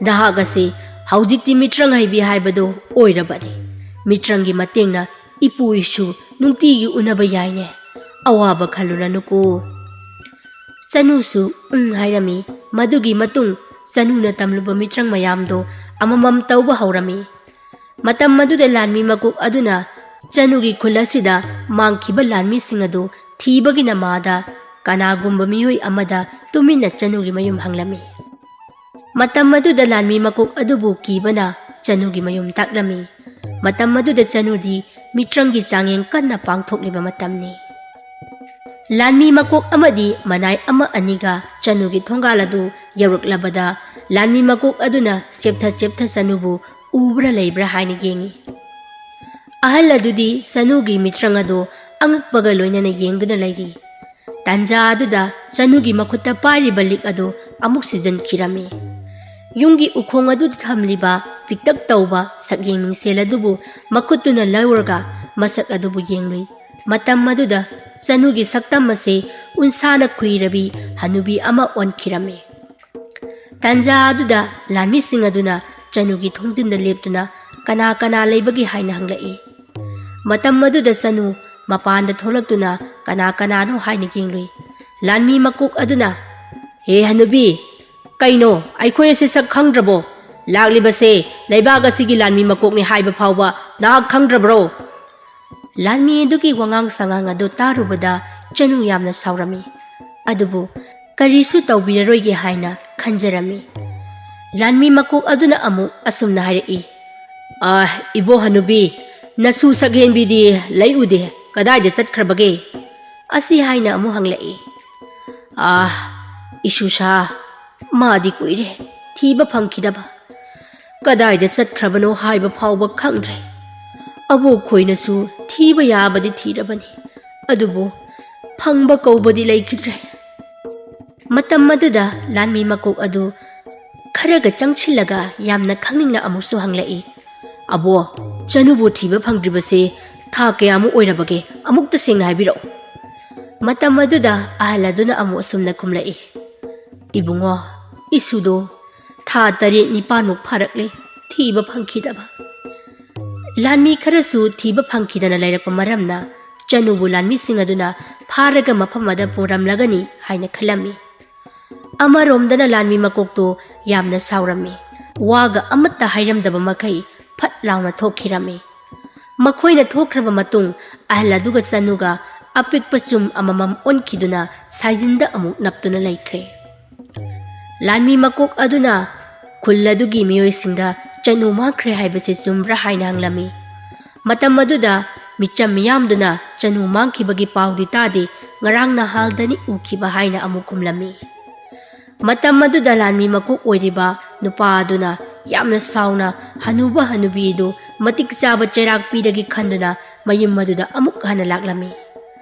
ꯅꯍꯥꯛ ꯑꯁꯤ ꯍꯧꯖꯤꯛꯇꯤ ꯃꯤꯇ꯭ꯔꯪ ꯍꯩꯕꯤ ꯍꯥꯏꯕꯗꯣ ꯑꯣꯏꯔꯕꯅꯤ꯫ ꯃꯤꯇ꯭ꯔꯪꯒꯤ ꯃꯇꯦꯡꯅ ꯏꯄꯨ ꯏꯁꯨ ꯅꯨꯡꯇꯤꯒꯤ ꯎꯅꯕ ꯌꯥꯏꯅꯦ꯫ ꯑꯋꯥꯕ ꯈꯜꯂꯨꯔꯅꯨꯀꯣ꯫" ꯆꯅꯨꯁꯨ "ꯎꯝ" ꯍꯥꯏꯔꯝꯃꯤ꯫ ꯃꯗꯨꯒꯤ ꯃꯇꯨꯡ ꯆꯅꯨꯅ ꯇꯝꯂꯨꯕ ꯃꯤꯇ꯭ꯔꯪ ꯃꯌꯥꯝꯗꯣ ꯑꯃꯃꯝ ꯇꯧꯕ ꯍꯧꯔꯝꯃꯤ꯫ ꯃꯇꯝ ꯑꯗꯨꯗ ꯂꯥꯟꯃꯤ ꯃꯀꯣꯛ ꯑꯗꯨꯅ ꯆꯅꯨꯒꯤ ꯈꯨꯜ ꯑꯁꯤꯗ ꯃꯥꯡꯈꯤꯕ ꯂꯥꯟꯃꯤꯁꯤꯡ ꯑꯗꯨ ꯊꯤꯕꯒꯤ ꯅꯃꯥꯗ ꯀꯅꯥꯒꯨꯝꯕ ꯃꯤꯑꯣꯏ ꯑꯃꯗ ꯇꯨꯃꯤꯟꯅ ꯆꯅꯨꯒꯤ ꯃꯌꯨꯝ ꯍꯪꯂꯝꯃꯤ꯫ ꯃꯇꯝ ꯑꯗꯨꯗ ꯂꯥꯟꯃꯤ ꯃꯀꯣꯛ ꯑꯗꯨꯕꯨ ꯀꯤꯕꯅ ꯆꯅꯨꯒꯤ ꯃꯌꯨꯝ ꯇꯥꯛꯂꯝꯃꯤ꯫ ꯃꯇꯝ ꯑꯗꯨꯗ ꯆꯅꯨꯗꯤ ꯃꯤꯇ꯭ꯔꯪꯒꯤ ꯆꯥꯡꯌꯦꯡ ꯀꯟꯅ ꯄꯥꯡꯊꯣꯛꯂꯤꯕ ꯃꯇꯝꯅꯤ꯫ ꯂꯥꯟꯃꯤ ꯃꯀꯣꯛ ꯑꯃꯗꯤ ꯃꯅꯥꯏ ꯑꯃ ꯑꯅꯤꯒ ꯆꯅꯨꯒꯤ ꯊꯣꯡꯒꯥꯜ ꯑꯗꯨ ꯌꯧꯔꯛꯂꯕꯗ ꯂꯥꯟꯃꯤ ꯃꯀꯣꯛ ꯑꯗꯨꯅ ꯆꯦꯞꯊ ꯆꯦꯞꯊ ꯆꯅꯨꯕꯨ ꯎꯕ꯭ꯔꯥ ꯂꯩꯕ꯭ꯔꯥ ꯍꯥꯏꯅ ꯌꯦꯡꯏ꯫ ꯑꯍꯜ ꯑꯗꯨꯗꯤ ꯆꯅꯨꯒꯤ ꯃꯤꯇ꯭ꯔꯪ ꯑꯗꯨ ꯑꯉꯛꯄꯒ ꯂꯣꯏꯅꯅ ꯌꯦꯡꯗꯨꯅ ꯂꯩꯔꯤ꯫ ꯇꯥꯟꯖꯥ ꯑꯗꯨꯗ ꯆꯅꯨꯒꯤ ꯃꯈꯨꯠꯇ ꯄꯥꯏꯔꯤꯕ ꯂꯤꯛ ꯑꯗꯨ ꯑꯃꯨꯛ ꯁꯤꯖꯤꯟꯈꯤꯔꯝꯃꯤ꯫ ꯌꯨꯝꯒꯤ ꯎꯈꯣꯡ ꯑꯗꯨꯗ ꯊꯝꯂꯤꯕ ꯄꯤꯛꯇꯛ ꯇꯧꯕ ꯁꯛꯌꯦꯡ ꯃꯤꯡꯁꯦꯜ ꯑꯗꯨꯕꯨ ꯃꯈꯨꯠꯇꯨꯅ ꯂꯧꯔꯒ ꯃꯁꯛ ꯑꯗꯨꯕꯨ ꯌꯦꯡꯂꯨꯏ꯫ ꯃꯇꯝ ꯑꯗꯨꯗ ꯆꯅꯨꯒꯤ ꯁꯛꯇꯝ ꯑꯁꯤ ꯎꯟꯁꯥꯅ ꯈꯨꯏꯔꯕꯤ ꯍꯅꯨꯕꯤ ꯑꯃ ꯑꯣꯟꯈꯤꯔꯝꯃꯤ꯫ ꯇꯥꯟꯖꯥ ꯑꯗꯨꯗ ꯂꯥꯟꯃꯤꯁꯤꯡ ꯑꯗꯨꯅ ꯆꯅꯨꯒꯤ ꯊꯣꯡꯖꯤꯟꯗ ꯂꯦꯞꯇꯨꯅ ꯀꯅꯥ ꯀꯅꯥ ꯂꯩꯕꯒꯦ ꯍꯥꯏꯅ ꯍꯪꯂꯛꯏ꯫ ꯃꯇꯝ ꯑꯗꯨꯗ ꯆꯅꯨ ꯃꯄꯥꯟꯗ ꯊꯣꯛꯂꯛꯇꯨꯅ ꯀꯅꯥ ꯀꯅꯥꯅꯣ ꯍꯥꯏꯅ ꯌꯦꯡꯂꯨꯏ꯫ ꯂꯥꯟꯃꯤ ꯃꯀꯣꯛ ꯑꯗꯨꯅ, "ꯍꯦ ꯍꯅꯨꯕꯤ, ꯀꯩꯅꯣ, ꯑꯩꯈꯣꯏ ꯑꯁꯤ ꯁꯛ ꯈꯪꯗ꯭ꯔꯕꯣ? ꯂꯥꯛꯂꯤꯕꯁꯦ ꯂꯩꯕꯥꯛ ꯑꯁꯤꯒꯤ ꯂꯥꯟꯃꯤ ꯃꯀꯣꯛꯅꯤ ꯍꯥꯏꯕ ꯐꯥꯎꯕ ꯅꯍꯥꯛ ꯈꯪꯗ꯭ꯔꯕ꯭ꯔꯣ?" ꯂꯥꯟꯃꯤ ꯑꯗꯨꯒꯤ ꯋꯥꯉꯥꯡ ꯁꯉꯥꯡ ꯑꯗꯨ ꯇꯥꯔꯨꯕꯗ ꯆꯅꯨ ꯌꯥꯝꯅ ꯁꯥꯎꯔꯝꯃꯤ꯫ ꯑꯗꯨꯕꯨ ꯀꯔꯤꯁꯨ ꯇꯧꯕꯤꯔꯔꯣꯏꯒꯦ ꯍꯥꯏꯅ ꯈꯟꯖꯔꯝꯃꯤ꯫ ꯂꯥꯟꯃꯤ ꯃꯀꯣꯛ ꯑꯗꯨꯅ ꯑꯃꯨꯛ ꯑꯁꯨꯝꯅ ꯍꯥꯏꯔꯛꯏ, "ꯑ, ꯏꯕꯣ ꯍꯅꯨꯕꯤ, ꯅꯁꯨ ꯁꯛꯍꯦꯟꯕꯤꯗꯤ ꯂꯩꯎꯗꯦ, ꯀꯗꯥꯏꯗ ꯆꯠꯈ꯭ꯔꯕꯒꯦ?" ꯑꯁꯤ ꯍꯥꯏꯅ ꯑꯃꯨꯛ ꯍꯪꯂꯛꯏ꯫ "ꯑ, ꯏꯁꯨꯁꯥ, ꯃꯥꯗꯤ ꯀꯨꯏꯔꯦ ꯊꯤꯕ ꯐꯪꯈꯤꯗꯕ꯫ ꯀꯗꯥꯏꯗ ꯆꯠꯈ꯭ꯔꯕꯅꯣ ꯍꯥꯏꯕ ꯐꯥꯎꯕ ꯈꯪꯗ꯭ꯔꯦ꯫ ꯑꯕꯣꯛ ꯈꯣꯏꯅꯁꯨ ꯊꯤꯕ ꯌꯥꯕꯗꯤ ꯊꯤꯔꯕꯅꯤ, ꯑꯗꯨꯕꯨ ꯐꯪꯕ ꯀꯧꯕꯗꯤ ꯂꯩꯈꯤꯗ꯭ꯔꯦ꯫" ꯃꯇꯝ ꯑꯗꯨꯗ ꯂꯥꯟꯃꯤ ꯃꯀꯣꯛ ꯑꯗꯨ ꯈꯔꯒ ꯆꯪꯁꯤꯜꯂꯒ ꯌꯥꯝꯅ ꯈꯪꯅꯤꯡꯅ ꯑꯃꯨꯛꯁꯨ ꯍꯪꯂꯛꯏ, "ꯑꯕꯣ, ꯆꯅꯨꯕꯨ ꯊꯤꯕ ꯐꯪꯗ꯭ꯔꯤꯕꯁꯦ ꯊꯥ ꯀꯌꯥꯃꯨꯛ ꯑꯣꯏꯔꯕꯒꯦ? ꯑꯃꯨꯛꯇ ꯁꯦꯡꯅ ꯍꯥꯏꯕꯤꯔꯛꯎ꯫" ꯃꯇꯝ ꯑꯗꯨꯗ ꯑꯍꯜ ꯑꯗꯨꯅ ꯑꯃꯨꯛ ꯑꯁꯨꯝꯅ ꯈꯨꯝꯂꯛꯏ, "ꯏꯕꯨꯡꯉꯣ, ꯏꯁꯨꯗꯣ ꯊꯥ ꯇꯔꯦꯠ ꯅꯤꯄꯥꯟꯃꯨꯛ ꯐꯥꯔꯛꯂꯦ ꯊꯤꯕ ꯐꯪꯈꯤꯗꯕ꯫" ꯂꯥꯟꯃꯤ ꯈꯔꯁꯨ ꯊꯤꯕ ꯐꯪꯈꯤꯗꯅ ꯂꯩꯔꯛꯄ ꯃꯔꯝꯅ ꯆꯅꯨꯕꯨ ꯂꯥꯟꯃꯤꯁꯤꯡ ꯑꯗꯨꯅ ꯐꯥꯔꯒ ꯃꯐꯝ ꯑꯗ ꯄꯨꯔꯝꯂꯒꯅꯤ ꯍꯥꯏꯅ ꯈꯜꯂꯝꯃꯤ꯫ ꯑꯃꯔꯣꯝꯗꯅ ꯂꯥꯟꯃꯤ ꯃꯀꯣꯛꯇꯨ ꯌꯥꯝꯅ ꯁꯥꯎꯔꯝꯃꯤ꯫ ꯋꯥꯒ ꯑꯃꯠꯇ ꯍꯥꯏꯔꯝꯗꯕ ꯃꯈꯩ ꯐꯠ ꯂꯥꯎꯅ ꯊꯣꯛꯈꯤꯔꯝꯃꯤ꯫ ꯃꯈꯣꯏꯅ ꯊꯣꯛꯈ꯭ꯔꯕ ꯃꯇꯨꯡ ꯑꯍꯜ ꯑꯗꯨꯒ ꯆꯅꯨꯒ ꯑꯄꯤꯛꯄ ꯆꯨꯝ ꯑꯃꯃꯝ ꯑꯣꯟꯈꯤꯗꯨꯅ ꯁꯥꯏꯖꯤꯟꯗ ꯑꯃꯨꯛ ꯅꯞꯇꯨꯅ ꯂꯩꯈ꯭ꯔꯦ꯫ ꯂꯥꯟꯃꯤ ꯃꯀꯣꯛ ꯑꯗꯨꯅ ꯈꯨꯜ ꯑꯗꯨꯒꯤ ꯃꯤꯑꯣꯏꯁꯤꯡꯗ ꯆꯅꯨ ꯃꯥꯡꯈ꯭ꯔꯦ ꯍꯥꯏꯕꯁꯤ ꯆꯨꯝꯕ꯭ꯔꯥ ꯍꯥꯏꯅ ꯍꯪꯂꯝꯃꯤ꯫ ꯃꯇꯝ ꯑꯗꯨꯗ ꯃꯤꯆꯝ ꯃꯤꯌꯥꯝꯗꯨꯅ ꯆꯅꯨ ꯃꯥꯡꯈꯤꯕꯒꯤ ꯄꯥꯎꯗꯤ ꯇꯥꯗꯦ, ꯉꯔꯥꯡ ꯅꯍꯥꯜꯗꯅꯤ ꯎꯈꯤꯕ ꯍꯥꯏꯅ ꯑꯃꯨꯛ ꯈꯨꯝꯂꯝꯃꯤ꯫ ꯃꯇꯝ ꯑꯗꯨꯗ ꯂꯥꯟꯃꯤ ꯃꯀꯣꯛ ꯑꯣꯏꯔꯤꯕ ꯅꯨꯄꯥ ꯑꯗꯨꯅ ꯌꯥꯝꯅ ꯁꯥꯎꯅ ꯍꯅꯨꯕ ꯍꯅꯨꯕꯤ ꯑꯗꯨ ꯃꯇꯤꯛ ꯆꯥꯕ ꯆꯩꯔꯥꯛ ꯄꯤꯔꯒꯦ ꯈꯟꯗꯨꯅ ꯃꯌꯨꯝ ꯑꯗꯨꯗ ꯑꯃꯨꯛ ꯍꯟꯅ ꯂꯥꯛꯂꯝꯃꯤ꯫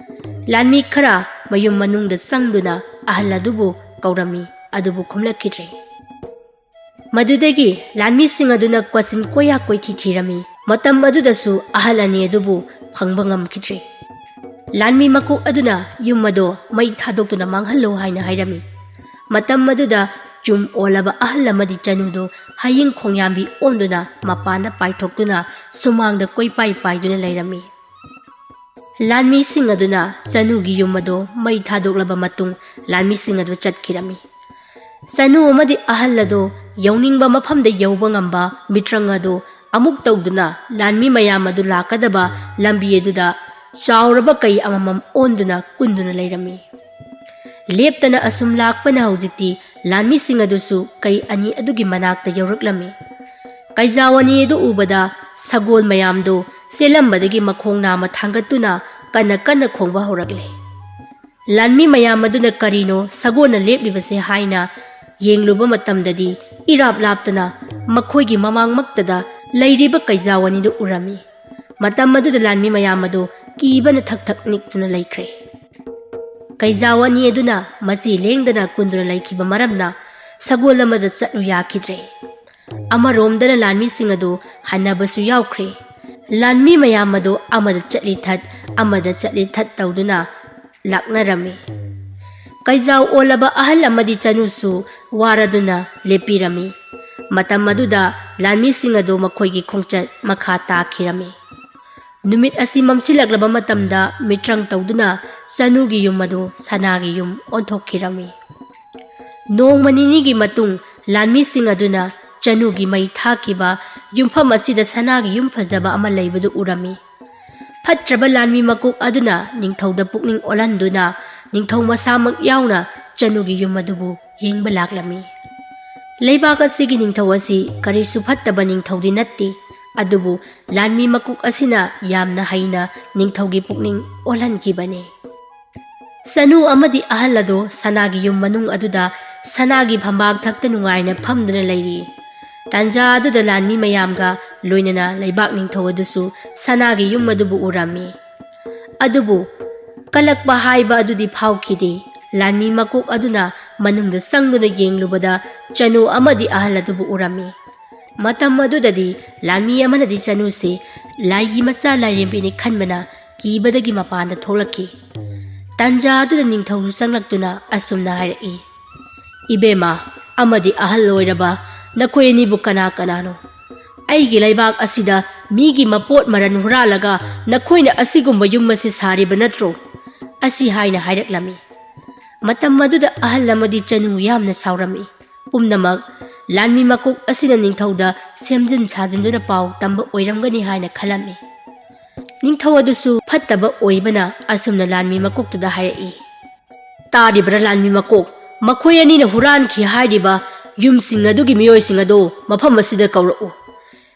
ꯂꯥꯟꯃꯤ ꯈꯔ ꯃꯌꯨꯝ ꯃꯅꯨꯡꯗ ꯆꯪꯗꯨꯅ ꯑꯍꯜ ꯑꯗꯨꯕꯨ ꯀꯧꯔꯝꯃꯤ, ꯑꯗꯨꯕꯨ ꯈꯨꯝꯂꯛꯈꯤꯗ꯭ꯔꯦ꯫ ꯃꯗꯨꯗꯒꯤ ꯂꯥꯟꯃꯤꯁꯤꯡ ꯑꯗꯨꯅ ꯀꯣꯏꯆꯤꯟ ꯀꯣꯏꯌꯥ ꯀꯣꯏꯊꯤ ꯊꯤꯔꯝꯃꯤ꯫ ꯃꯇꯝ ꯑꯗꯨꯗꯁꯨ ꯑꯍꯜ ꯑꯅꯤ ꯑꯗꯨꯕꯨ ꯐꯪꯕ ꯉꯝꯈꯤꯗ꯭ꯔꯦ꯫ ꯂꯥꯟꯃꯤ ꯃꯀꯣꯛ ꯑꯗꯨꯅ ꯌꯨꯝ ꯑꯗꯣ ꯃꯩ ꯊꯥꯗꯣꯛꯇꯨꯅ ꯃꯥꯡꯍꯜꯂꯨ ꯍꯥꯏꯅ ꯍꯥꯏꯔꯝꯃꯤ꯫ ꯃꯇꯝ ꯑꯗꯨꯗ ꯆꯨꯝ ꯑꯣꯜꯂꯕ ꯑꯍꯜ ꯑꯃꯗꯤ ꯆꯅꯨꯗꯨ ꯍꯌꯤꯡ ꯈꯣꯡꯌꯥꯝꯕꯤ ꯑꯣꯟꯗꯨꯅ ꯃꯄꯥꯟꯗ ꯄꯥꯏꯊꯣꯛꯇꯨꯅ ꯁꯨꯃꯥꯡꯗ ꯀꯣꯏꯄꯥꯏ ꯄꯥꯏꯗꯨꯅ ꯂꯩꯔꯝꯃꯤ꯫ ꯂꯥꯟꯃꯤꯁꯤꯡ ꯑꯗꯨꯅ ꯆꯅꯨꯒꯤ ꯌꯨꯝ ꯑꯗꯨ ꯃꯩ ꯊꯥꯗꯣꯛꯂꯕ ꯃꯇꯨꯡ ꯂꯥꯟꯃꯤꯁꯤꯡ ꯑꯗꯨ ꯆꯠꯈꯤꯔꯝꯃꯤ꯫ ꯆꯅꯨ ꯑꯃꯗꯤ ꯑꯍꯜ ꯑꯗꯨ ꯌꯧꯅꯤꯡꯕ ꯃꯐꯝꯗ ꯌꯧꯕ ꯉꯝꯕ ꯃꯤꯇ꯭ꯔꯪ ꯑꯗꯨ ꯑꯃꯨꯛ ꯇꯧꯗꯨꯅ ꯂꯥꯟꯃꯤ ꯃꯌꯥꯝ ꯑꯗꯨ ꯂꯥꯛꯀꯗꯕ ꯂꯝꯕꯤ ꯑꯗꯨꯗ ꯆꯥꯎꯔꯕ ꯀꯩ ꯑꯃꯃꯝ ꯑꯣꯟꯗꯨꯅ ꯀꯨꯟꯗꯨꯅ ꯂꯩꯔꯝꯃꯤ꯫ ꯂꯦꯞꯇꯅ ꯑꯁꯨꯝ ꯂꯥꯛꯄꯅ ꯍꯧꯖꯤꯛꯇꯤ ꯂꯥꯟꯃꯤꯁꯤꯡ ꯑꯗꯨꯁꯨ ꯀꯩ ꯑꯅꯤ ꯑꯗꯨꯒꯤ ꯃꯅꯥꯛꯇ ꯌꯧꯔꯛꯂꯝꯃꯤ꯫ ꯀꯩꯖꯥꯎ ꯑꯅꯤ ꯑꯗꯨ ꯎꯕꯗ ꯁꯒꯣꯜ ꯃꯌꯥꯝꯗꯨ ꯆꯦꯜꯂꯝꯕꯗꯒꯤ ꯃꯈꯣꯡ ꯅꯥꯝꯃ ꯊꯥꯡꯒꯠꯇꯨꯅ ꯀꯟꯅ ꯀꯟꯅ ꯈꯣꯡꯕ ꯍꯧꯔꯛꯂꯦ꯫ ꯂꯥꯟꯃꯤ ꯃꯌꯥꯝ ꯑꯗꯨꯅ ꯀꯔꯤꯅꯣ ꯁꯒꯣꯜꯅ ꯂꯦꯞꯂꯤꯕꯁꯦ ꯍꯥꯏꯅ ꯌꯦꯡꯂꯨꯕ ꯃꯇꯝꯗꯗꯤ ꯏꯔꯥꯞ ꯂꯥꯞꯇꯅ ꯃꯈꯣꯏꯒꯤ ꯃꯃꯥꯡꯃꯛꯇꯗ ꯂꯩꯔꯤꯕ ꯀꯩꯖꯥꯎ ꯑꯅꯤꯗꯨ ꯎꯔꯝꯃꯤ꯫ ꯃꯇꯝ ꯑꯗꯨꯗ ꯂꯥꯟꯃꯤ ꯃꯌꯥꯝ ꯑꯗꯨ ꯀꯤꯕꯅ ꯊꯛ ꯊꯛ ꯅꯤꯛꯇꯨꯅ ꯂꯩꯈ꯭ꯔꯦ꯫ ꯀꯩꯖꯥꯎ ꯑꯅꯤ ꯑꯗꯨꯅ ꯃꯆꯤ ꯂꯦꯡꯗꯅ ꯀꯨꯟꯗꯨꯅ ꯂꯩꯈꯤꯕ ꯃꯔꯝꯅ ꯁꯒꯣꯜ ꯑꯃꯗ ꯆꯠꯂꯨ ꯌꯥꯈꯤꯗ꯭ꯔꯦ꯫ ꯑꯃꯔꯣꯝꯗꯅ ꯂꯥꯟꯃꯤꯁꯤꯡ ꯑꯗꯨ ꯍꯟꯅꯕꯁꯨ ꯌꯥꯎꯈ꯭ꯔꯦ꯫ ꯂꯥꯟꯃꯤ ꯃꯌꯥꯝ ꯑꯗꯨ ꯑꯃꯗ ꯆꯠꯂꯤ ꯊꯠ, ꯑꯃꯗ ꯆꯠꯂꯤ ꯊꯠ ꯇꯧꯗꯨꯅ ꯂꯥꯛꯅꯔꯝꯃꯤ꯫ ꯀꯩꯖꯥꯎ ꯑꯣꯜꯂꯕ ꯑꯍꯜ ꯑꯃꯗꯤ ꯆꯅꯨꯁꯨ ꯋꯥꯔꯗꯨꯅ ꯂꯦꯞꯄꯤꯔꯝꯃꯤ꯫ ꯃꯇꯝ ꯑꯗꯨꯗ ꯂꯥꯟꯃꯤꯁꯤꯡ ꯑꯗꯨ ꯃꯈꯣꯏꯒꯤ ꯈꯣꯡꯆꯠ ꯃꯈꯥ ꯇꯥꯈꯤꯔꯝꯃꯤ꯫ ꯅꯨꯃꯤꯠ ꯑꯁꯤ ꯃꯝꯁꯤꯜꯂꯛꯂꯕ ꯃꯇꯝꯗ ꯃꯤꯇ꯭ꯔꯪ ꯇꯧꯗꯨꯅ ꯆꯅꯨꯒꯤ ꯌꯨꯝ ꯑꯗꯨ ꯁꯅꯥꯒꯤ ꯌꯨꯝ ꯑꯣꯟꯊꯣꯛꯈꯤꯔꯝꯃꯤ꯫ ꯅꯣꯡꯃ ꯅꯤꯅꯤꯒꯤ ꯃꯇꯨꯡ ꯂꯥꯟꯃꯤꯁꯤꯡ ꯑꯗꯨꯅ ꯆꯅꯨꯒꯤ ꯃꯩ ꯊꯥꯈꯤꯕ ꯌꯨꯝꯐꯝ ꯑꯁꯤꯗ ꯁꯅꯥꯒꯤ ꯌꯨꯝ ꯐꯖꯕ ꯑꯃ ꯂꯩꯕꯗꯨ ꯎꯔꯝꯃꯤ꯫ ꯐꯠꯇ꯭ꯔꯕ ꯂꯥꯟꯃꯤ ꯃꯀꯣꯛ ꯑꯗꯨꯅ ꯅꯤꯡꯊꯧꯗ ꯄꯨꯛꯅꯤꯡ ꯑꯣꯜꯍꯟꯗꯨꯅ ꯅꯤꯡꯊꯧ ꯃꯁꯥꯃꯛ ꯌꯥꯎꯅ ꯆꯅꯨꯒꯤ ꯌꯨꯝ ꯑꯗꯨꯕꯨ ꯌꯦꯡꯕ ꯂꯥꯛꯂꯝꯃꯤ꯫ ꯂꯩꯕꯥꯛ ꯑꯁꯤꯒꯤ ꯅꯤꯡꯊꯧ ꯑꯁꯤ ꯀꯔꯤꯁꯨ ꯐꯠꯇꯕ ꯅꯤꯡꯊꯧꯗꯤ ꯅꯠꯇꯦ, ꯑꯗꯨꯕꯨ ꯂꯥꯟꯃꯤ ꯃꯀꯣꯛ ꯑꯁꯤꯅ ꯌꯥꯝꯅ ꯍꯩꯅ ꯅꯤꯡꯊꯧꯒꯤ ꯄꯨꯛꯅꯤꯡ ꯑꯣꯜꯍꯟꯈꯤꯕꯅꯤ꯫ ꯆꯅꯨ ꯑꯃꯗꯤ ꯑꯍꯜ ꯑꯗꯨ ꯁꯅꯥꯒꯤ ꯌꯨꯝ ꯃꯅꯨꯡ ꯑꯗꯨꯗ ꯁꯅꯥꯒꯤ ꯐꯝꯕꯥꯛ ꯊꯛꯇ ꯅꯨꯡꯉꯥꯏꯅ ꯐꯝꯗꯨꯅ ꯂꯩꯔꯤ꯫ ꯇꯥꯟꯖꯥ ꯑꯗꯨꯗ ꯂꯥꯟꯃꯤ ꯃꯌꯥꯝꯒ ꯂꯣꯏꯅꯅ ꯂꯩꯕꯥꯛ ꯅꯤꯡꯊꯧ ꯑꯗꯨꯁꯨ ꯁꯅꯥꯒꯤ ꯌꯨꯝ ꯑꯗꯨꯕꯨ ꯎꯔꯝꯃꯤ꯫ ꯑꯗꯨꯕꯨ ꯀꯂꯛꯄ ꯍꯥꯏꯕ ꯑꯗꯨꯗꯤ ꯐꯥꯎꯈꯤꯗꯦ꯫ ꯂꯥꯟꯃꯤ ꯃꯀꯣꯛ ꯑꯗꯨꯅ ꯃꯅꯨꯡꯗ ꯆꯪꯗꯨꯅ ꯌꯦꯡꯂꯨꯕꯗ ꯆꯅꯨ ꯑꯃꯗꯤ ꯑꯍꯜ ꯑꯗꯨꯕꯨ ꯎꯔꯝꯃꯤ꯫ ꯃꯇꯝ ꯑꯗꯨꯗꯗꯤ ꯂꯥꯟꯃꯤ ꯑꯃꯅꯗꯤ ꯆꯅꯨꯁꯤ ꯂꯥꯏꯒꯤ ꯃꯆꯥ ꯂꯥꯏꯔꯦꯝꯕꯤꯅꯤ ꯈꯟꯕꯅ ꯀꯤꯕꯗꯒꯤ ꯃꯄꯥꯟꯗ ꯊꯣꯛꯂꯛꯈꯤ꯫ ꯇꯥꯟꯖꯥ ꯑꯗꯨꯗ ꯅꯤꯡꯊꯧꯁꯨ ꯆꯪꯂꯛꯇꯨꯅ ꯑꯁꯨꯝꯅ ꯍꯥꯏꯔꯛꯏ, "ꯏꯕꯦꯝꯃ ꯑꯃꯗꯤ ꯑꯍꯜ ꯑꯣꯏꯔꯕ ꯅꯈꯣꯏ ꯑꯅꯤꯕꯨ ꯀꯅꯥ ꯀꯅꯥꯅꯣ? ꯑꯩꯒꯤ ꯂꯩꯕꯥꯛ ꯑꯁꯤꯗ ꯃꯤꯒꯤ ꯃꯄꯣꯠ ꯃꯔꯟ ꯍꯨꯔꯥꯜꯂꯒ ꯅꯈꯣꯏꯅ ꯑꯁꯤꯒꯨꯝꯕ ꯌꯨꯝ ꯑꯁꯤ ꯁꯥꯔꯤꯕ ꯅꯠꯇ꯭ꯔꯣ?" ꯑꯁꯤ ꯍꯥꯏꯅ ꯍꯥꯏꯔꯛꯂꯝꯃꯤ꯫ ꯃꯇꯝ ꯑꯗꯨꯗ ꯑꯍꯜ ꯑꯃꯗꯤ ꯆꯅꯨ ꯌꯥꯝꯅ ꯁꯥꯎꯔꯝꯃꯤ꯫ ꯄꯨꯝꯅꯃꯛ ꯂꯥꯟꯃꯤ ꯃꯀꯣꯛ ꯑꯁꯤꯅ ꯅꯤꯡꯊꯧꯗ ꯁꯦꯝꯖꯤꯟ ꯁꯥꯖꯤꯟꯗꯨꯅ ꯄꯥꯎ ꯇꯝꯕ ꯑꯣꯏꯔꯝꯒꯅꯤ ꯍꯥꯏꯅ ꯈꯜꯂꯝꯃꯤ꯫ ꯅꯤꯡꯊꯧ ꯑꯗꯨꯁꯨ ꯐꯠꯇꯕ ꯑꯣꯏꯕꯅ ꯑꯁꯨꯝꯅ ꯂꯥꯟꯃꯤ ꯃꯀꯣꯛꯇꯨꯗ ꯍꯥꯏꯔꯛꯏ, "ꯇꯥꯔꯤꯕ꯭ꯔꯥ ꯂꯥꯟꯃꯤ ꯃꯀꯣꯛ? ꯃꯈꯣꯏ ꯑꯅꯤꯅ ꯍꯨꯔꯥꯟꯈꯤ ꯍꯥꯏꯔꯤꯕ ꯌꯨꯝꯁꯤꯡ ꯑꯗꯨꯒꯤ ꯃꯤꯑꯣꯏꯁꯤꯡ ꯑꯗꯨ ꯃꯐꯝ ꯑꯁꯤꯗ ꯀꯧꯔꯛꯎ꯫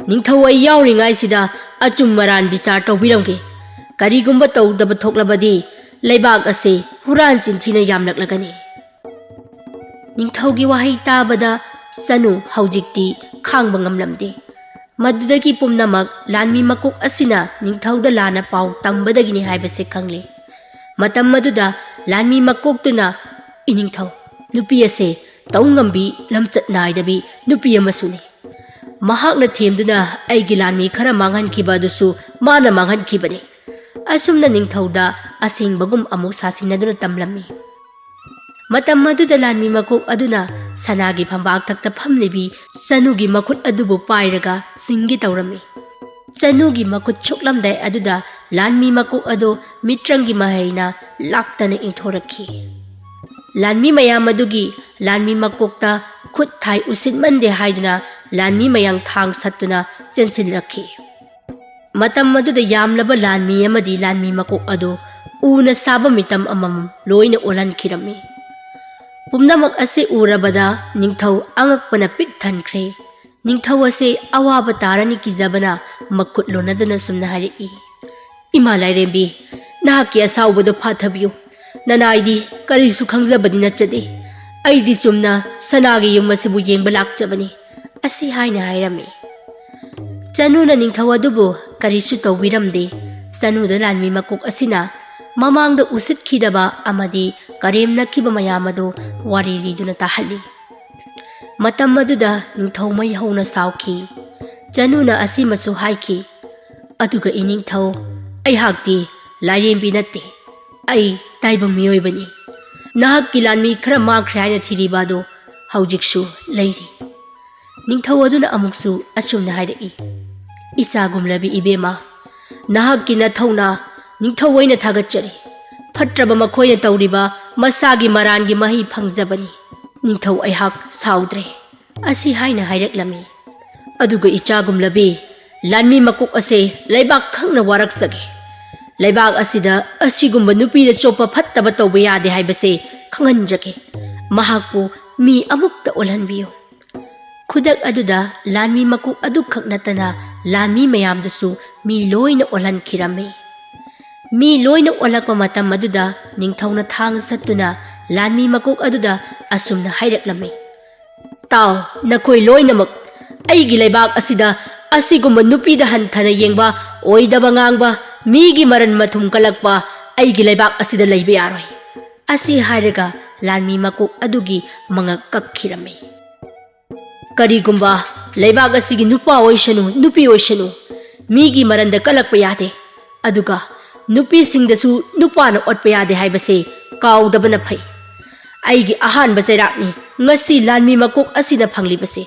ꯅꯤꯡꯊꯧ ꯑꯩ ꯌꯥꯎꯔꯤꯉꯩꯁꯤꯗ ꯑꯆꯨꯝ ꯑꯔꯥꯟ ꯕꯤꯆꯥꯔ ꯇꯧꯕꯤꯔꯝꯒꯦ꯫ ꯀꯔꯤꯒꯨꯝꯕ ꯇꯧꯗꯕ ꯊꯣꯛꯂꯕꯗꯤ ꯂꯩꯕꯥꯛ ꯑꯁꯤ ꯍꯨꯔꯥꯟ ꯆꯤꯟꯊꯤꯅ ꯌꯥꯝꯂꯛꯂꯒꯅꯤ꯫" ꯅꯤꯡꯊꯧꯒꯤ ꯋꯥꯍꯩ ꯇꯥꯕꯗ ꯆꯅꯨ ꯍꯧꯖꯤꯛꯇꯤ ꯈꯥꯡꯕ ꯉꯝꯂꯝꯗꯦ꯫ ꯃꯗꯨꯗꯒꯤ ꯄꯨꯝꯅꯃꯛ ꯂꯥꯟꯃꯤ ꯃꯀꯣꯛ ꯑꯁꯤꯅ ꯅꯤꯡꯊꯧꯗ ꯂꯥꯟꯅ ꯄꯥꯎ ꯇꯝꯕꯗꯒꯤꯅꯤ ꯍꯥꯏꯕꯁꯦ ꯈꯪꯂꯦ꯫ ꯃꯇꯝ ꯑꯗꯨꯗ ꯂꯥꯟꯃꯤ ꯃꯀꯣꯛꯇꯨꯅ, "ꯏꯅꯤꯡꯊꯧ, ꯅꯨꯄꯤ ꯑꯁꯦ ꯇꯧ ꯉꯝꯕꯤ, ꯂꯝꯆꯠ ꯅꯥꯏꯗꯕꯤ ꯅꯨꯄꯤ ꯑꯃꯁꯨꯅꯤ꯫ ꯃꯍꯥꯛꯅ ꯊꯦꯝꯗꯨꯅ ꯑꯩꯒꯤ ꯂꯥꯟꯃꯤ ꯈꯔ ꯃꯥꯡꯍꯟꯈꯤꯕ ꯑꯗꯨꯁꯨ ꯃꯥꯅ ꯃꯥꯡꯍꯟꯈꯤꯕꯅꯤ꯫" ꯑꯁꯨꯝꯅ ꯅꯤꯡꯊꯧꯗ ꯑꯁꯦꯡꯕꯒꯨꯝ ꯑꯃꯨꯛ ꯁꯥꯁꯤꯟꯅꯗꯨꯅ ꯇꯝꯂꯝꯃꯤ꯫ ꯃꯇꯝ ꯑꯗꯨꯗ ꯂꯥꯟꯃꯤ ꯃꯀꯣꯛ ꯑꯗꯨꯅ ꯁꯅꯥꯒꯤ ꯐꯝꯕꯥꯛ ꯊꯛꯇ ꯐꯝꯂꯤꯕꯤ ꯆꯅꯨꯒꯤ ꯃꯈꯨꯠ ꯑꯗꯨꯕꯨ ꯄꯥꯏꯔꯒ ꯆꯤꯡꯒꯦ ꯇꯧꯔꯝꯃꯤ꯫ ꯆꯅꯨꯒꯤ ꯃꯈꯨꯠ ꯁꯣꯛꯂꯝꯗꯥꯏ ꯑꯗꯨꯗ ꯂꯥꯟꯃꯤ ꯃꯀꯣꯛ ꯑꯗꯨ ꯃꯤꯇ꯭ꯔꯪꯒꯤ ꯃꯍꯩꯅ ꯂꯥꯛꯇꯅ ꯏꯟꯊꯣꯔꯛꯈꯤ꯫ ꯂꯥꯟꯃꯤ ꯃꯌꯥꯝ ꯑꯗꯨꯒꯤ ꯂꯥꯟꯃꯤ ꯃꯀꯣꯛꯇ ꯈꯨꯠ ꯊꯥꯏ ꯎꯁꯤꯠꯃꯟꯗꯦ ꯍꯥꯏꯗꯨꯅ ꯂꯥꯟꯃꯤ ꯃꯌꯥꯝ ꯊꯥꯡ ꯁꯠꯇꯨꯅ ꯆꯦꯟꯁꯤꯜꯂꯛꯈꯤ꯫ ꯃꯇꯝ ꯑꯗꯨꯗ ꯌꯥꯝꯂꯕ ꯂꯥꯟꯃꯤ ꯑꯃꯗꯤ ꯂꯥꯟꯃꯤ ꯃꯀꯣꯛ ꯑꯗꯨ ꯎꯅ ꯁꯥꯕ ꯃꯤꯇꯝ ꯑꯃꯃꯝ ꯂꯣꯏꯅ ꯑꯣꯜꯍꯟꯈꯤꯔꯝꯃꯤ꯫ ꯄꯨꯝꯅꯃꯛ ꯑꯁꯤ ꯎꯔꯕꯗ ꯅꯤꯡꯊꯧ ꯑꯉꯛꯄꯅ ꯄꯤꯛ ꯊꯟꯈ꯭ꯔꯦ꯫ ꯅꯤꯡꯊꯧ ꯑꯁꯦ ꯑꯋꯥꯕ ꯇꯥꯔꯅꯤ ꯀꯤꯖꯕꯅ ꯃꯈꯨꯠ ꯂꯣꯟꯅꯗꯨꯅ ꯁꯨꯝꯅ ꯍꯥꯏꯔꯛꯏ, "ꯏꯃꯥ ꯂꯥꯏꯔꯦꯝꯕꯤ, ꯅꯍꯥꯛꯀꯤ ꯑꯁꯥꯎꯕꯗꯣ ꯐꯥꯊꯕꯤꯌꯨ꯫ ꯅꯅꯥꯏꯗꯤ ꯀꯔꯤꯁꯨ ꯈꯪꯖꯕꯗꯤ ꯅꯠꯆꯗꯦ꯫ ꯑꯩꯗꯤ ꯆꯨꯝꯅ ꯁꯅꯥꯒꯤ ꯌꯨꯝ ꯑꯁꯤꯕꯨ ꯌꯦꯡꯕ ꯂꯥꯛꯆꯕꯅꯤ꯫" ꯑꯁꯤ ꯍꯥꯏꯅ ꯍꯥꯏꯔꯝꯃꯤ꯫ ꯆꯅꯨꯅ ꯅꯤꯡꯊꯧ ꯑꯗꯨꯕꯨ ꯀꯔꯤꯁꯨ ꯇꯧꯕꯤꯔꯝꯗꯦ꯫ ꯆꯅꯨꯗ ꯂꯥꯟꯃꯤ ꯃꯀꯣꯛ ꯑꯁꯤꯅ ꯃꯃꯥꯡꯗ ꯎꯁꯤꯠꯈꯤꯗꯕ ꯑꯃꯗꯤ ꯀꯔꯦꯝꯅꯈꯤꯕ ꯃꯌꯥꯝ ꯑꯗꯨ ꯋꯥꯔꯤ ꯂꯤꯗꯨꯅ ꯇꯥꯍꯜꯂꯤ꯫ ꯃꯇꯝ ꯑꯗꯨꯗ ꯅꯤꯡꯊꯧ ꯃꯩ ꯍꯧꯅ ꯁꯥꯎꯈꯤ꯫ ꯆꯅꯨꯅ ꯑꯁꯤꯃꯁꯨ ꯍꯥꯏꯈꯤ, "ꯑꯗꯨꯒ ꯏꯅꯤꯡꯊꯧ, ꯑꯩꯍꯥꯛꯇꯤ ꯂꯥꯏꯔꯦꯝꯕꯤ ꯅꯠꯇꯦ, ꯑꯩ ꯇꯥꯏꯕꯪ ꯃꯤꯑꯣꯏꯕꯅꯤ꯫ ꯅꯍꯥꯛꯀꯤ ꯂꯥꯟꯃꯤ ꯈꯔ ꯃꯥꯡꯈ꯭ꯔꯦ ꯍꯥꯏꯅ ꯊꯤꯔꯤꯕ ꯑꯗꯨ ꯍꯧꯖꯤꯛꯁꯨ ꯂꯩꯔꯤ꯫" ꯅꯤꯡꯊꯧ ꯑꯗꯨꯅ ꯑꯃꯨꯛꯁꯨ ꯑꯁꯨꯝꯅ ꯍꯥꯏꯔꯛꯏ, "ꯏꯆꯥꯒꯨꯝꯂꯕꯤ ꯏꯕꯦꯝꯃ, ꯅꯍꯥꯛꯀꯤ ꯅꯊꯧꯅ ꯅꯤꯡꯊꯧ ꯑꯩꯅ ꯊꯥꯒꯠꯆꯔꯤ꯫ ꯐꯠꯇ꯭ꯔꯕ ꯃꯈꯣꯏꯅ ꯇꯧꯔꯤꯕ ꯃꯁꯥꯒꯤ ꯃꯔꯥꯟꯒꯤ ꯃꯍꯩ ꯐꯪꯖꯕꯅꯤ꯫ ꯅꯤꯡꯊꯧ ꯑꯩꯍꯥꯛ ꯁꯥꯎꯗ꯭ꯔꯦ꯫" ꯑꯁꯤ ꯍꯥꯏꯅ ꯍꯥꯏꯔꯛꯂꯝꯃꯤ꯫ "ꯑꯗꯨꯒ ꯏꯆꯥꯒꯨꯝꯂꯕꯤ, ꯂꯥꯟꯃꯤ ꯃꯀꯣꯛ ꯑꯁꯦ ꯂꯩꯕꯥꯛ ꯈꯪꯅ ꯋꯥꯔꯛꯆꯒꯦ꯫ ꯂꯩꯕꯥꯛ ꯑꯁꯤꯗ ꯑꯁꯤꯒꯨꯝꯕ ꯅꯨꯄꯤꯗ ꯆꯣꯞꯄ ꯐꯠꯇꯕ ꯇꯧꯕ ꯌꯥꯗꯦ ꯍꯥꯏꯕꯁꯦ ꯈꯪꯍꯟꯖꯒꯦ꯫ ꯃꯍꯥꯛꯄꯨ ꯃꯤ ꯑꯃꯨꯛꯇ ꯑꯣꯜꯍꯟꯕꯤꯌꯨ꯫" ꯈꯨꯗꯛ ꯑꯗꯨꯗ ꯂꯥꯟꯃꯤ ꯃꯀꯣꯛ ꯑꯗꯨꯈꯛ ꯅꯠꯇꯅ ꯂꯥꯟꯃꯤ ꯃꯌꯥꯝꯗꯨꯁꯨ ꯃꯤ ꯂꯣꯏꯅ ꯑꯣꯜꯍꯟꯈꯤꯔꯝꯃꯤ꯫ ꯃꯤ ꯂꯣꯏꯅ ꯑꯣꯜꯂꯛꯄ ꯃꯇꯝ ꯑꯗꯨꯗ ꯅꯤꯡꯊꯧꯅ ꯊꯥꯡ ꯁꯠꯇꯨꯅ ꯂꯥꯟꯃꯤ ꯃꯀꯣꯛ ꯑꯗꯨꯗ ꯑꯁꯨꯝꯅ ꯍꯥꯏꯔꯛꯂꯝꯃꯤ, "ꯇꯥꯎ, ꯅꯈꯣꯏ ꯂꯣꯏꯅꯃꯛ, ꯑꯩꯒꯤ ꯂꯩꯕꯥꯛ ꯑꯁꯤꯗ ꯑꯁꯤꯒꯨꯝꯕ ꯅꯨꯄꯤꯗ ꯍꯟꯊꯅ ꯌꯦꯡꯕ, ꯑꯣꯏꯗꯕ ꯉꯥꯡꯕ, ꯃꯤꯒꯤ ꯃꯔꯟ ꯃꯊꯨꯝ ꯀꯜꯂꯛꯄ ꯑꯩꯒꯤ ꯂꯩꯕꯥꯛ ꯑꯁꯤꯗ ꯂꯩꯕ ꯌꯥꯔꯣꯏ꯫" ꯑꯁꯤ ꯍꯥꯏꯔꯒ ꯂꯥꯟꯃꯤ ꯃꯀꯣꯛ ꯑꯗꯨꯒꯤ ꯃꯉꯛ ꯀꯛꯈꯤꯔꯝꯃꯤ꯫ "ꯀꯔꯤꯒꯨꯝꯕ ꯂꯩꯕꯥꯛ ꯑꯁꯤꯒꯤ ꯅꯨꯄꯥ ꯑꯣꯏꯁꯅꯨ, ꯅꯨꯄꯤ ꯑꯣꯏꯁꯅꯨ, ꯃꯤꯒꯤ ꯃꯔꯟꯗ ꯀꯜꯂꯛꯄ ꯌꯥꯗꯦ꯫ ꯑꯗꯨꯒ ꯅꯨꯄꯤꯁꯤꯡꯗꯁꯨ ꯅꯨꯄꯥꯅ ꯑꯣꯠꯄ ꯌꯥꯗꯦ ꯍꯥꯏꯕꯁꯦ ꯀꯥꯎꯗꯕꯅ ꯐꯩ꯫ ꯑꯩꯒꯤ ꯑꯍꯥꯟꯕ ꯆꯩꯔꯥꯛꯅꯤ ꯉꯁꯤ ꯂꯥꯟꯃꯤ ꯃꯀꯣꯛ ꯑꯁꯤꯅ ꯐꯪꯂꯤꯕꯁꯦ꯫"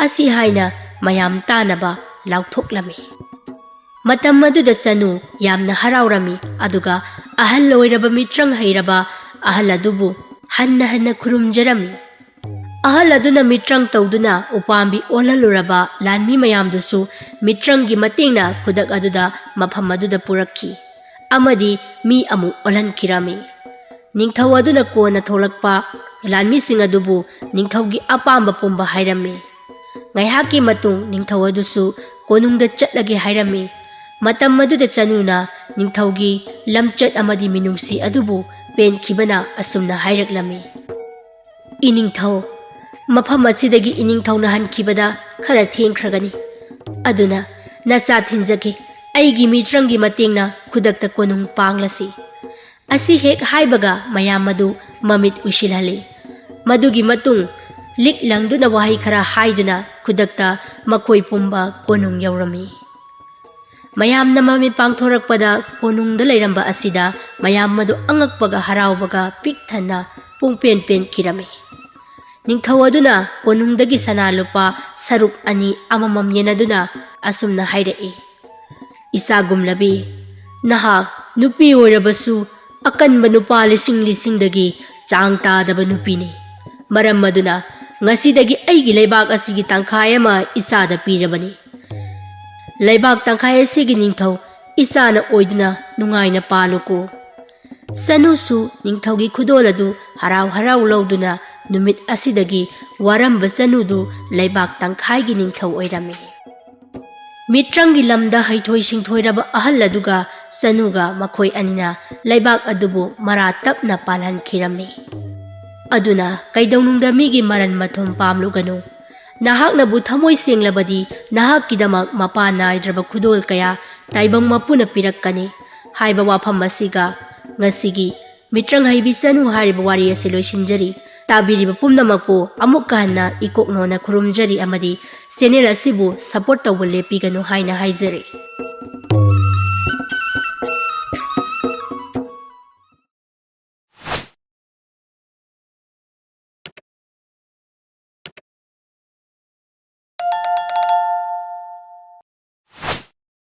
ꯑꯁꯤ ꯍꯥꯏꯅ ꯃꯌꯥꯝ ꯇꯥꯅꯕ ꯂꯥꯎꯊꯣꯛꯂꯝꯃꯤ꯫ ꯃꯇꯝ ꯑꯗꯨꯗ ꯆꯅꯨ ꯌꯥꯝꯅ ꯍꯔꯥꯎꯔꯝꯃꯤ, ꯑꯗꯨꯒ ꯑꯍꯜ ꯑꯣꯏꯔꯕ ꯃꯤꯇ꯭ꯔꯪ ꯍꯩꯔꯕ ꯑꯍꯜ ꯑꯗꯨꯕꯨ ꯍꯟꯅ ꯍꯟꯅ ꯈꯨꯔꯨꯝꯖꯔꯝꯃꯤ꯫ ꯑꯍꯜ ꯑꯗꯨꯅ ꯃꯤꯇ꯭ꯔꯪ ꯇꯧꯗꯨꯅ ꯎꯄꯥꯝꯕꯤ ꯑꯣꯜꯍꯜꯂꯨꯔꯕ ꯂꯥꯟꯃꯤ ꯃꯌꯥꯝꯗꯨꯁꯨ ꯃꯤꯇ꯭ꯔꯪꯒꯤ ꯃꯇꯦꯡꯅ ꯈꯨꯗꯛ ꯑꯗꯨꯗ ꯃꯐꯝ ꯑꯗꯨꯗ ꯄꯨꯔꯛꯈꯤ ꯑꯃꯗꯤ ꯃꯤ ꯑꯃꯨꯛ ꯑꯣꯜꯍꯟꯈꯤꯔꯝꯃꯤ꯫ ꯅꯤꯡꯊꯧ ꯑꯗꯨꯅ ꯀꯣꯟꯅ ꯊꯣꯛꯂꯛꯄ ꯂꯥꯟꯃꯤꯁꯤꯡ ꯑꯗꯨꯕꯨ ꯅꯤꯡꯊꯧꯒꯤ ꯑꯄꯥꯝꯕ ꯄꯨꯝꯕ ꯍꯥꯏꯔꯝꯃꯤ꯫ ꯉꯥꯏꯍꯥꯛꯀꯤ ꯃꯇꯨꯡ ꯅꯤꯡꯊꯧ ꯑꯗꯨꯁꯨ ꯀꯣꯅꯨꯡꯗ ꯆꯠꯂꯒꯦ ꯍꯥꯏꯔꯝꯃꯤ꯫ ꯃꯇꯝ ꯑꯗꯨꯗ ꯆꯅꯨꯅ ꯅꯤꯡꯊꯧꯒꯤ ꯂꯝꯆꯠ ꯑꯃꯗꯤ ꯃꯤꯅꯨꯡꯁꯤ ꯑꯗꯨꯕꯨ ꯄꯦꯟꯈꯤꯕꯅ ꯑꯁꯨꯝꯅ ꯍꯥꯏꯔꯛꯂꯝꯃꯤ, "ꯏꯅꯤꯡꯊꯧ, ꯃꯐꯝ ꯑꯁꯤꯗꯒꯤ ꯏꯅꯤꯡꯊꯧꯅ ꯍꯟꯈꯤꯕꯗ ꯈꯔ ꯊꯦꯡꯈ꯭ꯔꯒꯅꯤ꯫ ꯑꯗꯨꯅ ꯅꯆꯥ ꯊꯤꯟꯖꯒꯦ, ꯑꯩꯒꯤ ꯃꯤꯇ꯭ꯔꯪꯒꯤ ꯃꯇꯦꯡꯅ ꯈꯨꯗꯛꯇ ꯀꯣꯅꯨꯡ ꯄꯥꯡꯂꯁꯤ꯫ ꯑꯁꯤ ꯍꯦꯛ ꯍꯥꯏꯕꯒ ꯃꯌꯥꯝ ꯑꯗꯨ ꯃꯃꯤꯠ ꯎꯏꯁꯤꯜꯍꯜꯂꯤ꯫ ꯃꯗꯨꯒꯤ ꯃꯇꯨꯡ ꯂꯤꯛ ꯂꯪꯗꯨꯅ ꯋꯥꯍꯩ ꯈꯔ ꯍꯥꯏꯗꯨꯅ ꯈꯨꯗꯛꯇ ꯃꯈꯣꯏ ꯄꯨꯝꯕ ꯀꯣꯅꯨꯡ ꯌꯧꯔꯝꯃꯤ꯫ ꯃꯌꯥꯝꯅ ꯃꯃꯤꯠ ꯄꯥꯡꯊꯣꯔꯛꯄꯗ ꯀꯣꯅꯨꯡꯗ ꯂꯩꯔꯝꯕ ꯑꯁꯤꯗ ꯃꯌꯥꯝ ꯑꯗꯨ ꯑꯉꯛꯄꯒ ꯍꯔꯥꯎꯕꯒ ꯄꯤꯛ ꯊꯟꯅ ꯄꯨꯡꯄꯦꯟ ꯄꯦꯟꯈꯤꯔꯝꯃꯤ꯫ ꯅꯤꯡꯊꯧ ꯑꯗꯨꯅ ꯀꯣꯅꯨꯡꯗꯒꯤ ꯁꯅꯥ ꯂꯨꯄꯥ ꯁꯔꯨꯛ ꯑꯅꯤ ꯑꯃꯃꯝ ꯌꯦꯟꯅꯗꯨꯅ ꯑꯁꯨꯝꯅ ꯍꯥꯏꯔꯛꯏ, "ꯏꯆꯥ ꯒꯨꯝꯂꯕꯤ, ꯅꯍꯥꯛ ꯅꯨꯄꯤ ꯑꯣꯏꯔꯕꯁꯨ ꯑꯀꯟꯕ ꯅꯨꯄꯥ ꯂꯤꯁꯤꯡ ꯂꯤꯁꯤꯡꯗꯒꯤ ꯆꯥꯡ ꯇꯥꯗꯕ ꯅꯨꯄꯤꯅꯤ꯫ ꯃꯔꯝ ꯑꯗꯨꯅ ꯉꯁꯤꯗꯒꯤ ꯑꯩꯒꯤ ꯂꯩꯕꯥꯛ ꯑꯁꯤꯒꯤ ꯇꯪꯈꯥꯏ ꯑꯃ ꯏꯆꯥꯗ ꯄꯤꯔꯕꯅꯤ꯫ ꯂꯩꯕꯥꯛ ꯇꯪꯈꯥꯏ ꯑꯁꯤꯒꯤ ꯅꯤꯡꯊꯧ ꯏꯆꯥꯅ ꯑꯣꯏꯗꯨꯅ ꯅꯨꯡꯉꯥꯏꯅ ꯄꯥꯜꯂꯨꯀꯣ꯫" ꯆꯅꯨꯁꯨ ꯅꯤꯡꯊꯧꯒꯤ ꯈꯨꯗꯣꯜ ꯑꯗꯨ ꯍꯔꯥꯎ ꯍꯔꯥꯎ ꯂꯧꯗꯨꯅ ꯅꯨꯃꯤꯠ ꯑꯁꯤꯗꯒꯤ ꯋꯥꯔꯝꯕ ꯆꯅꯨꯗꯨ ꯂꯩꯕꯥꯛ ꯇꯪꯈꯥꯏꯒꯤ ꯅꯤꯡꯊꯧ ꯑꯣꯏꯔꯝꯃꯤ꯫ ꯃꯤꯇ꯭ꯔꯪꯒꯤ ꯂꯝꯗ ꯍꯩꯊꯣꯏ ꯁꯤꯡꯊꯣꯏꯔꯕ ꯑꯍꯜ ꯑꯗꯨꯒ ꯆꯅꯨꯒ ꯃꯈꯣꯏ ꯑꯅꯤꯅ ꯂꯩꯕꯥꯛ ꯑꯗꯨꯕꯨ ꯃꯔꯥ ꯇꯞꯅ ꯄꯥꯜꯍꯟꯈꯤꯔꯝꯃꯤ꯫ ꯑꯗꯨꯅ ꯀꯩꯗꯧꯅꯨꯡꯗ ꯃꯤꯒꯤ ꯃꯔꯟ ꯃꯊꯨꯝ ꯄꯥꯝꯂꯨꯒꯅꯨ꯫ ꯅꯍꯥꯛꯅꯕꯨ ꯊꯃꯣꯏ ꯁꯦꯡꯂꯕꯗꯤ ꯅꯍꯥꯛꯀꯤꯗꯃꯛ ꯃꯄꯥ ꯅꯥꯏꯗ꯭ꯔꯕ ꯈꯨꯗꯣꯜ ꯀꯌꯥ ꯇꯥꯏꯕꯪ ꯃꯄꯨꯅ ꯄꯤꯔꯛꯀꯅꯤ ꯍꯥꯏꯕ ꯋꯥꯐꯝ ꯑꯁꯤꯒ ꯉꯁꯤꯒꯤ ꯃꯤꯇ꯭ꯔꯪ ꯍꯩꯕꯤ ꯆꯅꯨ ꯍꯥꯏꯔꯤꯕ ꯋꯥꯔꯤ ꯑꯁꯤ ꯂꯣꯏꯁꯤꯟꯖꯔꯤ꯫ ꯇꯥꯕꯤꯔꯤꯕ ꯄꯨꯝꯅꯃꯛꯄꯨ ꯑꯃꯨꯛꯀ ꯍꯟꯅ ꯏꯀꯣꯛꯅꯣꯅ ꯈꯨꯔꯨꯝꯖꯔꯤ ꯑꯃꯗꯤ ꯆꯦꯅꯦꯜ ꯑꯁꯤꯕꯨ ꯁꯄꯣꯔꯠ ꯇꯧꯕ ꯂꯦꯞꯄꯤꯒꯅꯨ ꯍꯥꯏꯅ ꯍꯥꯏꯖꯔꯤ꯫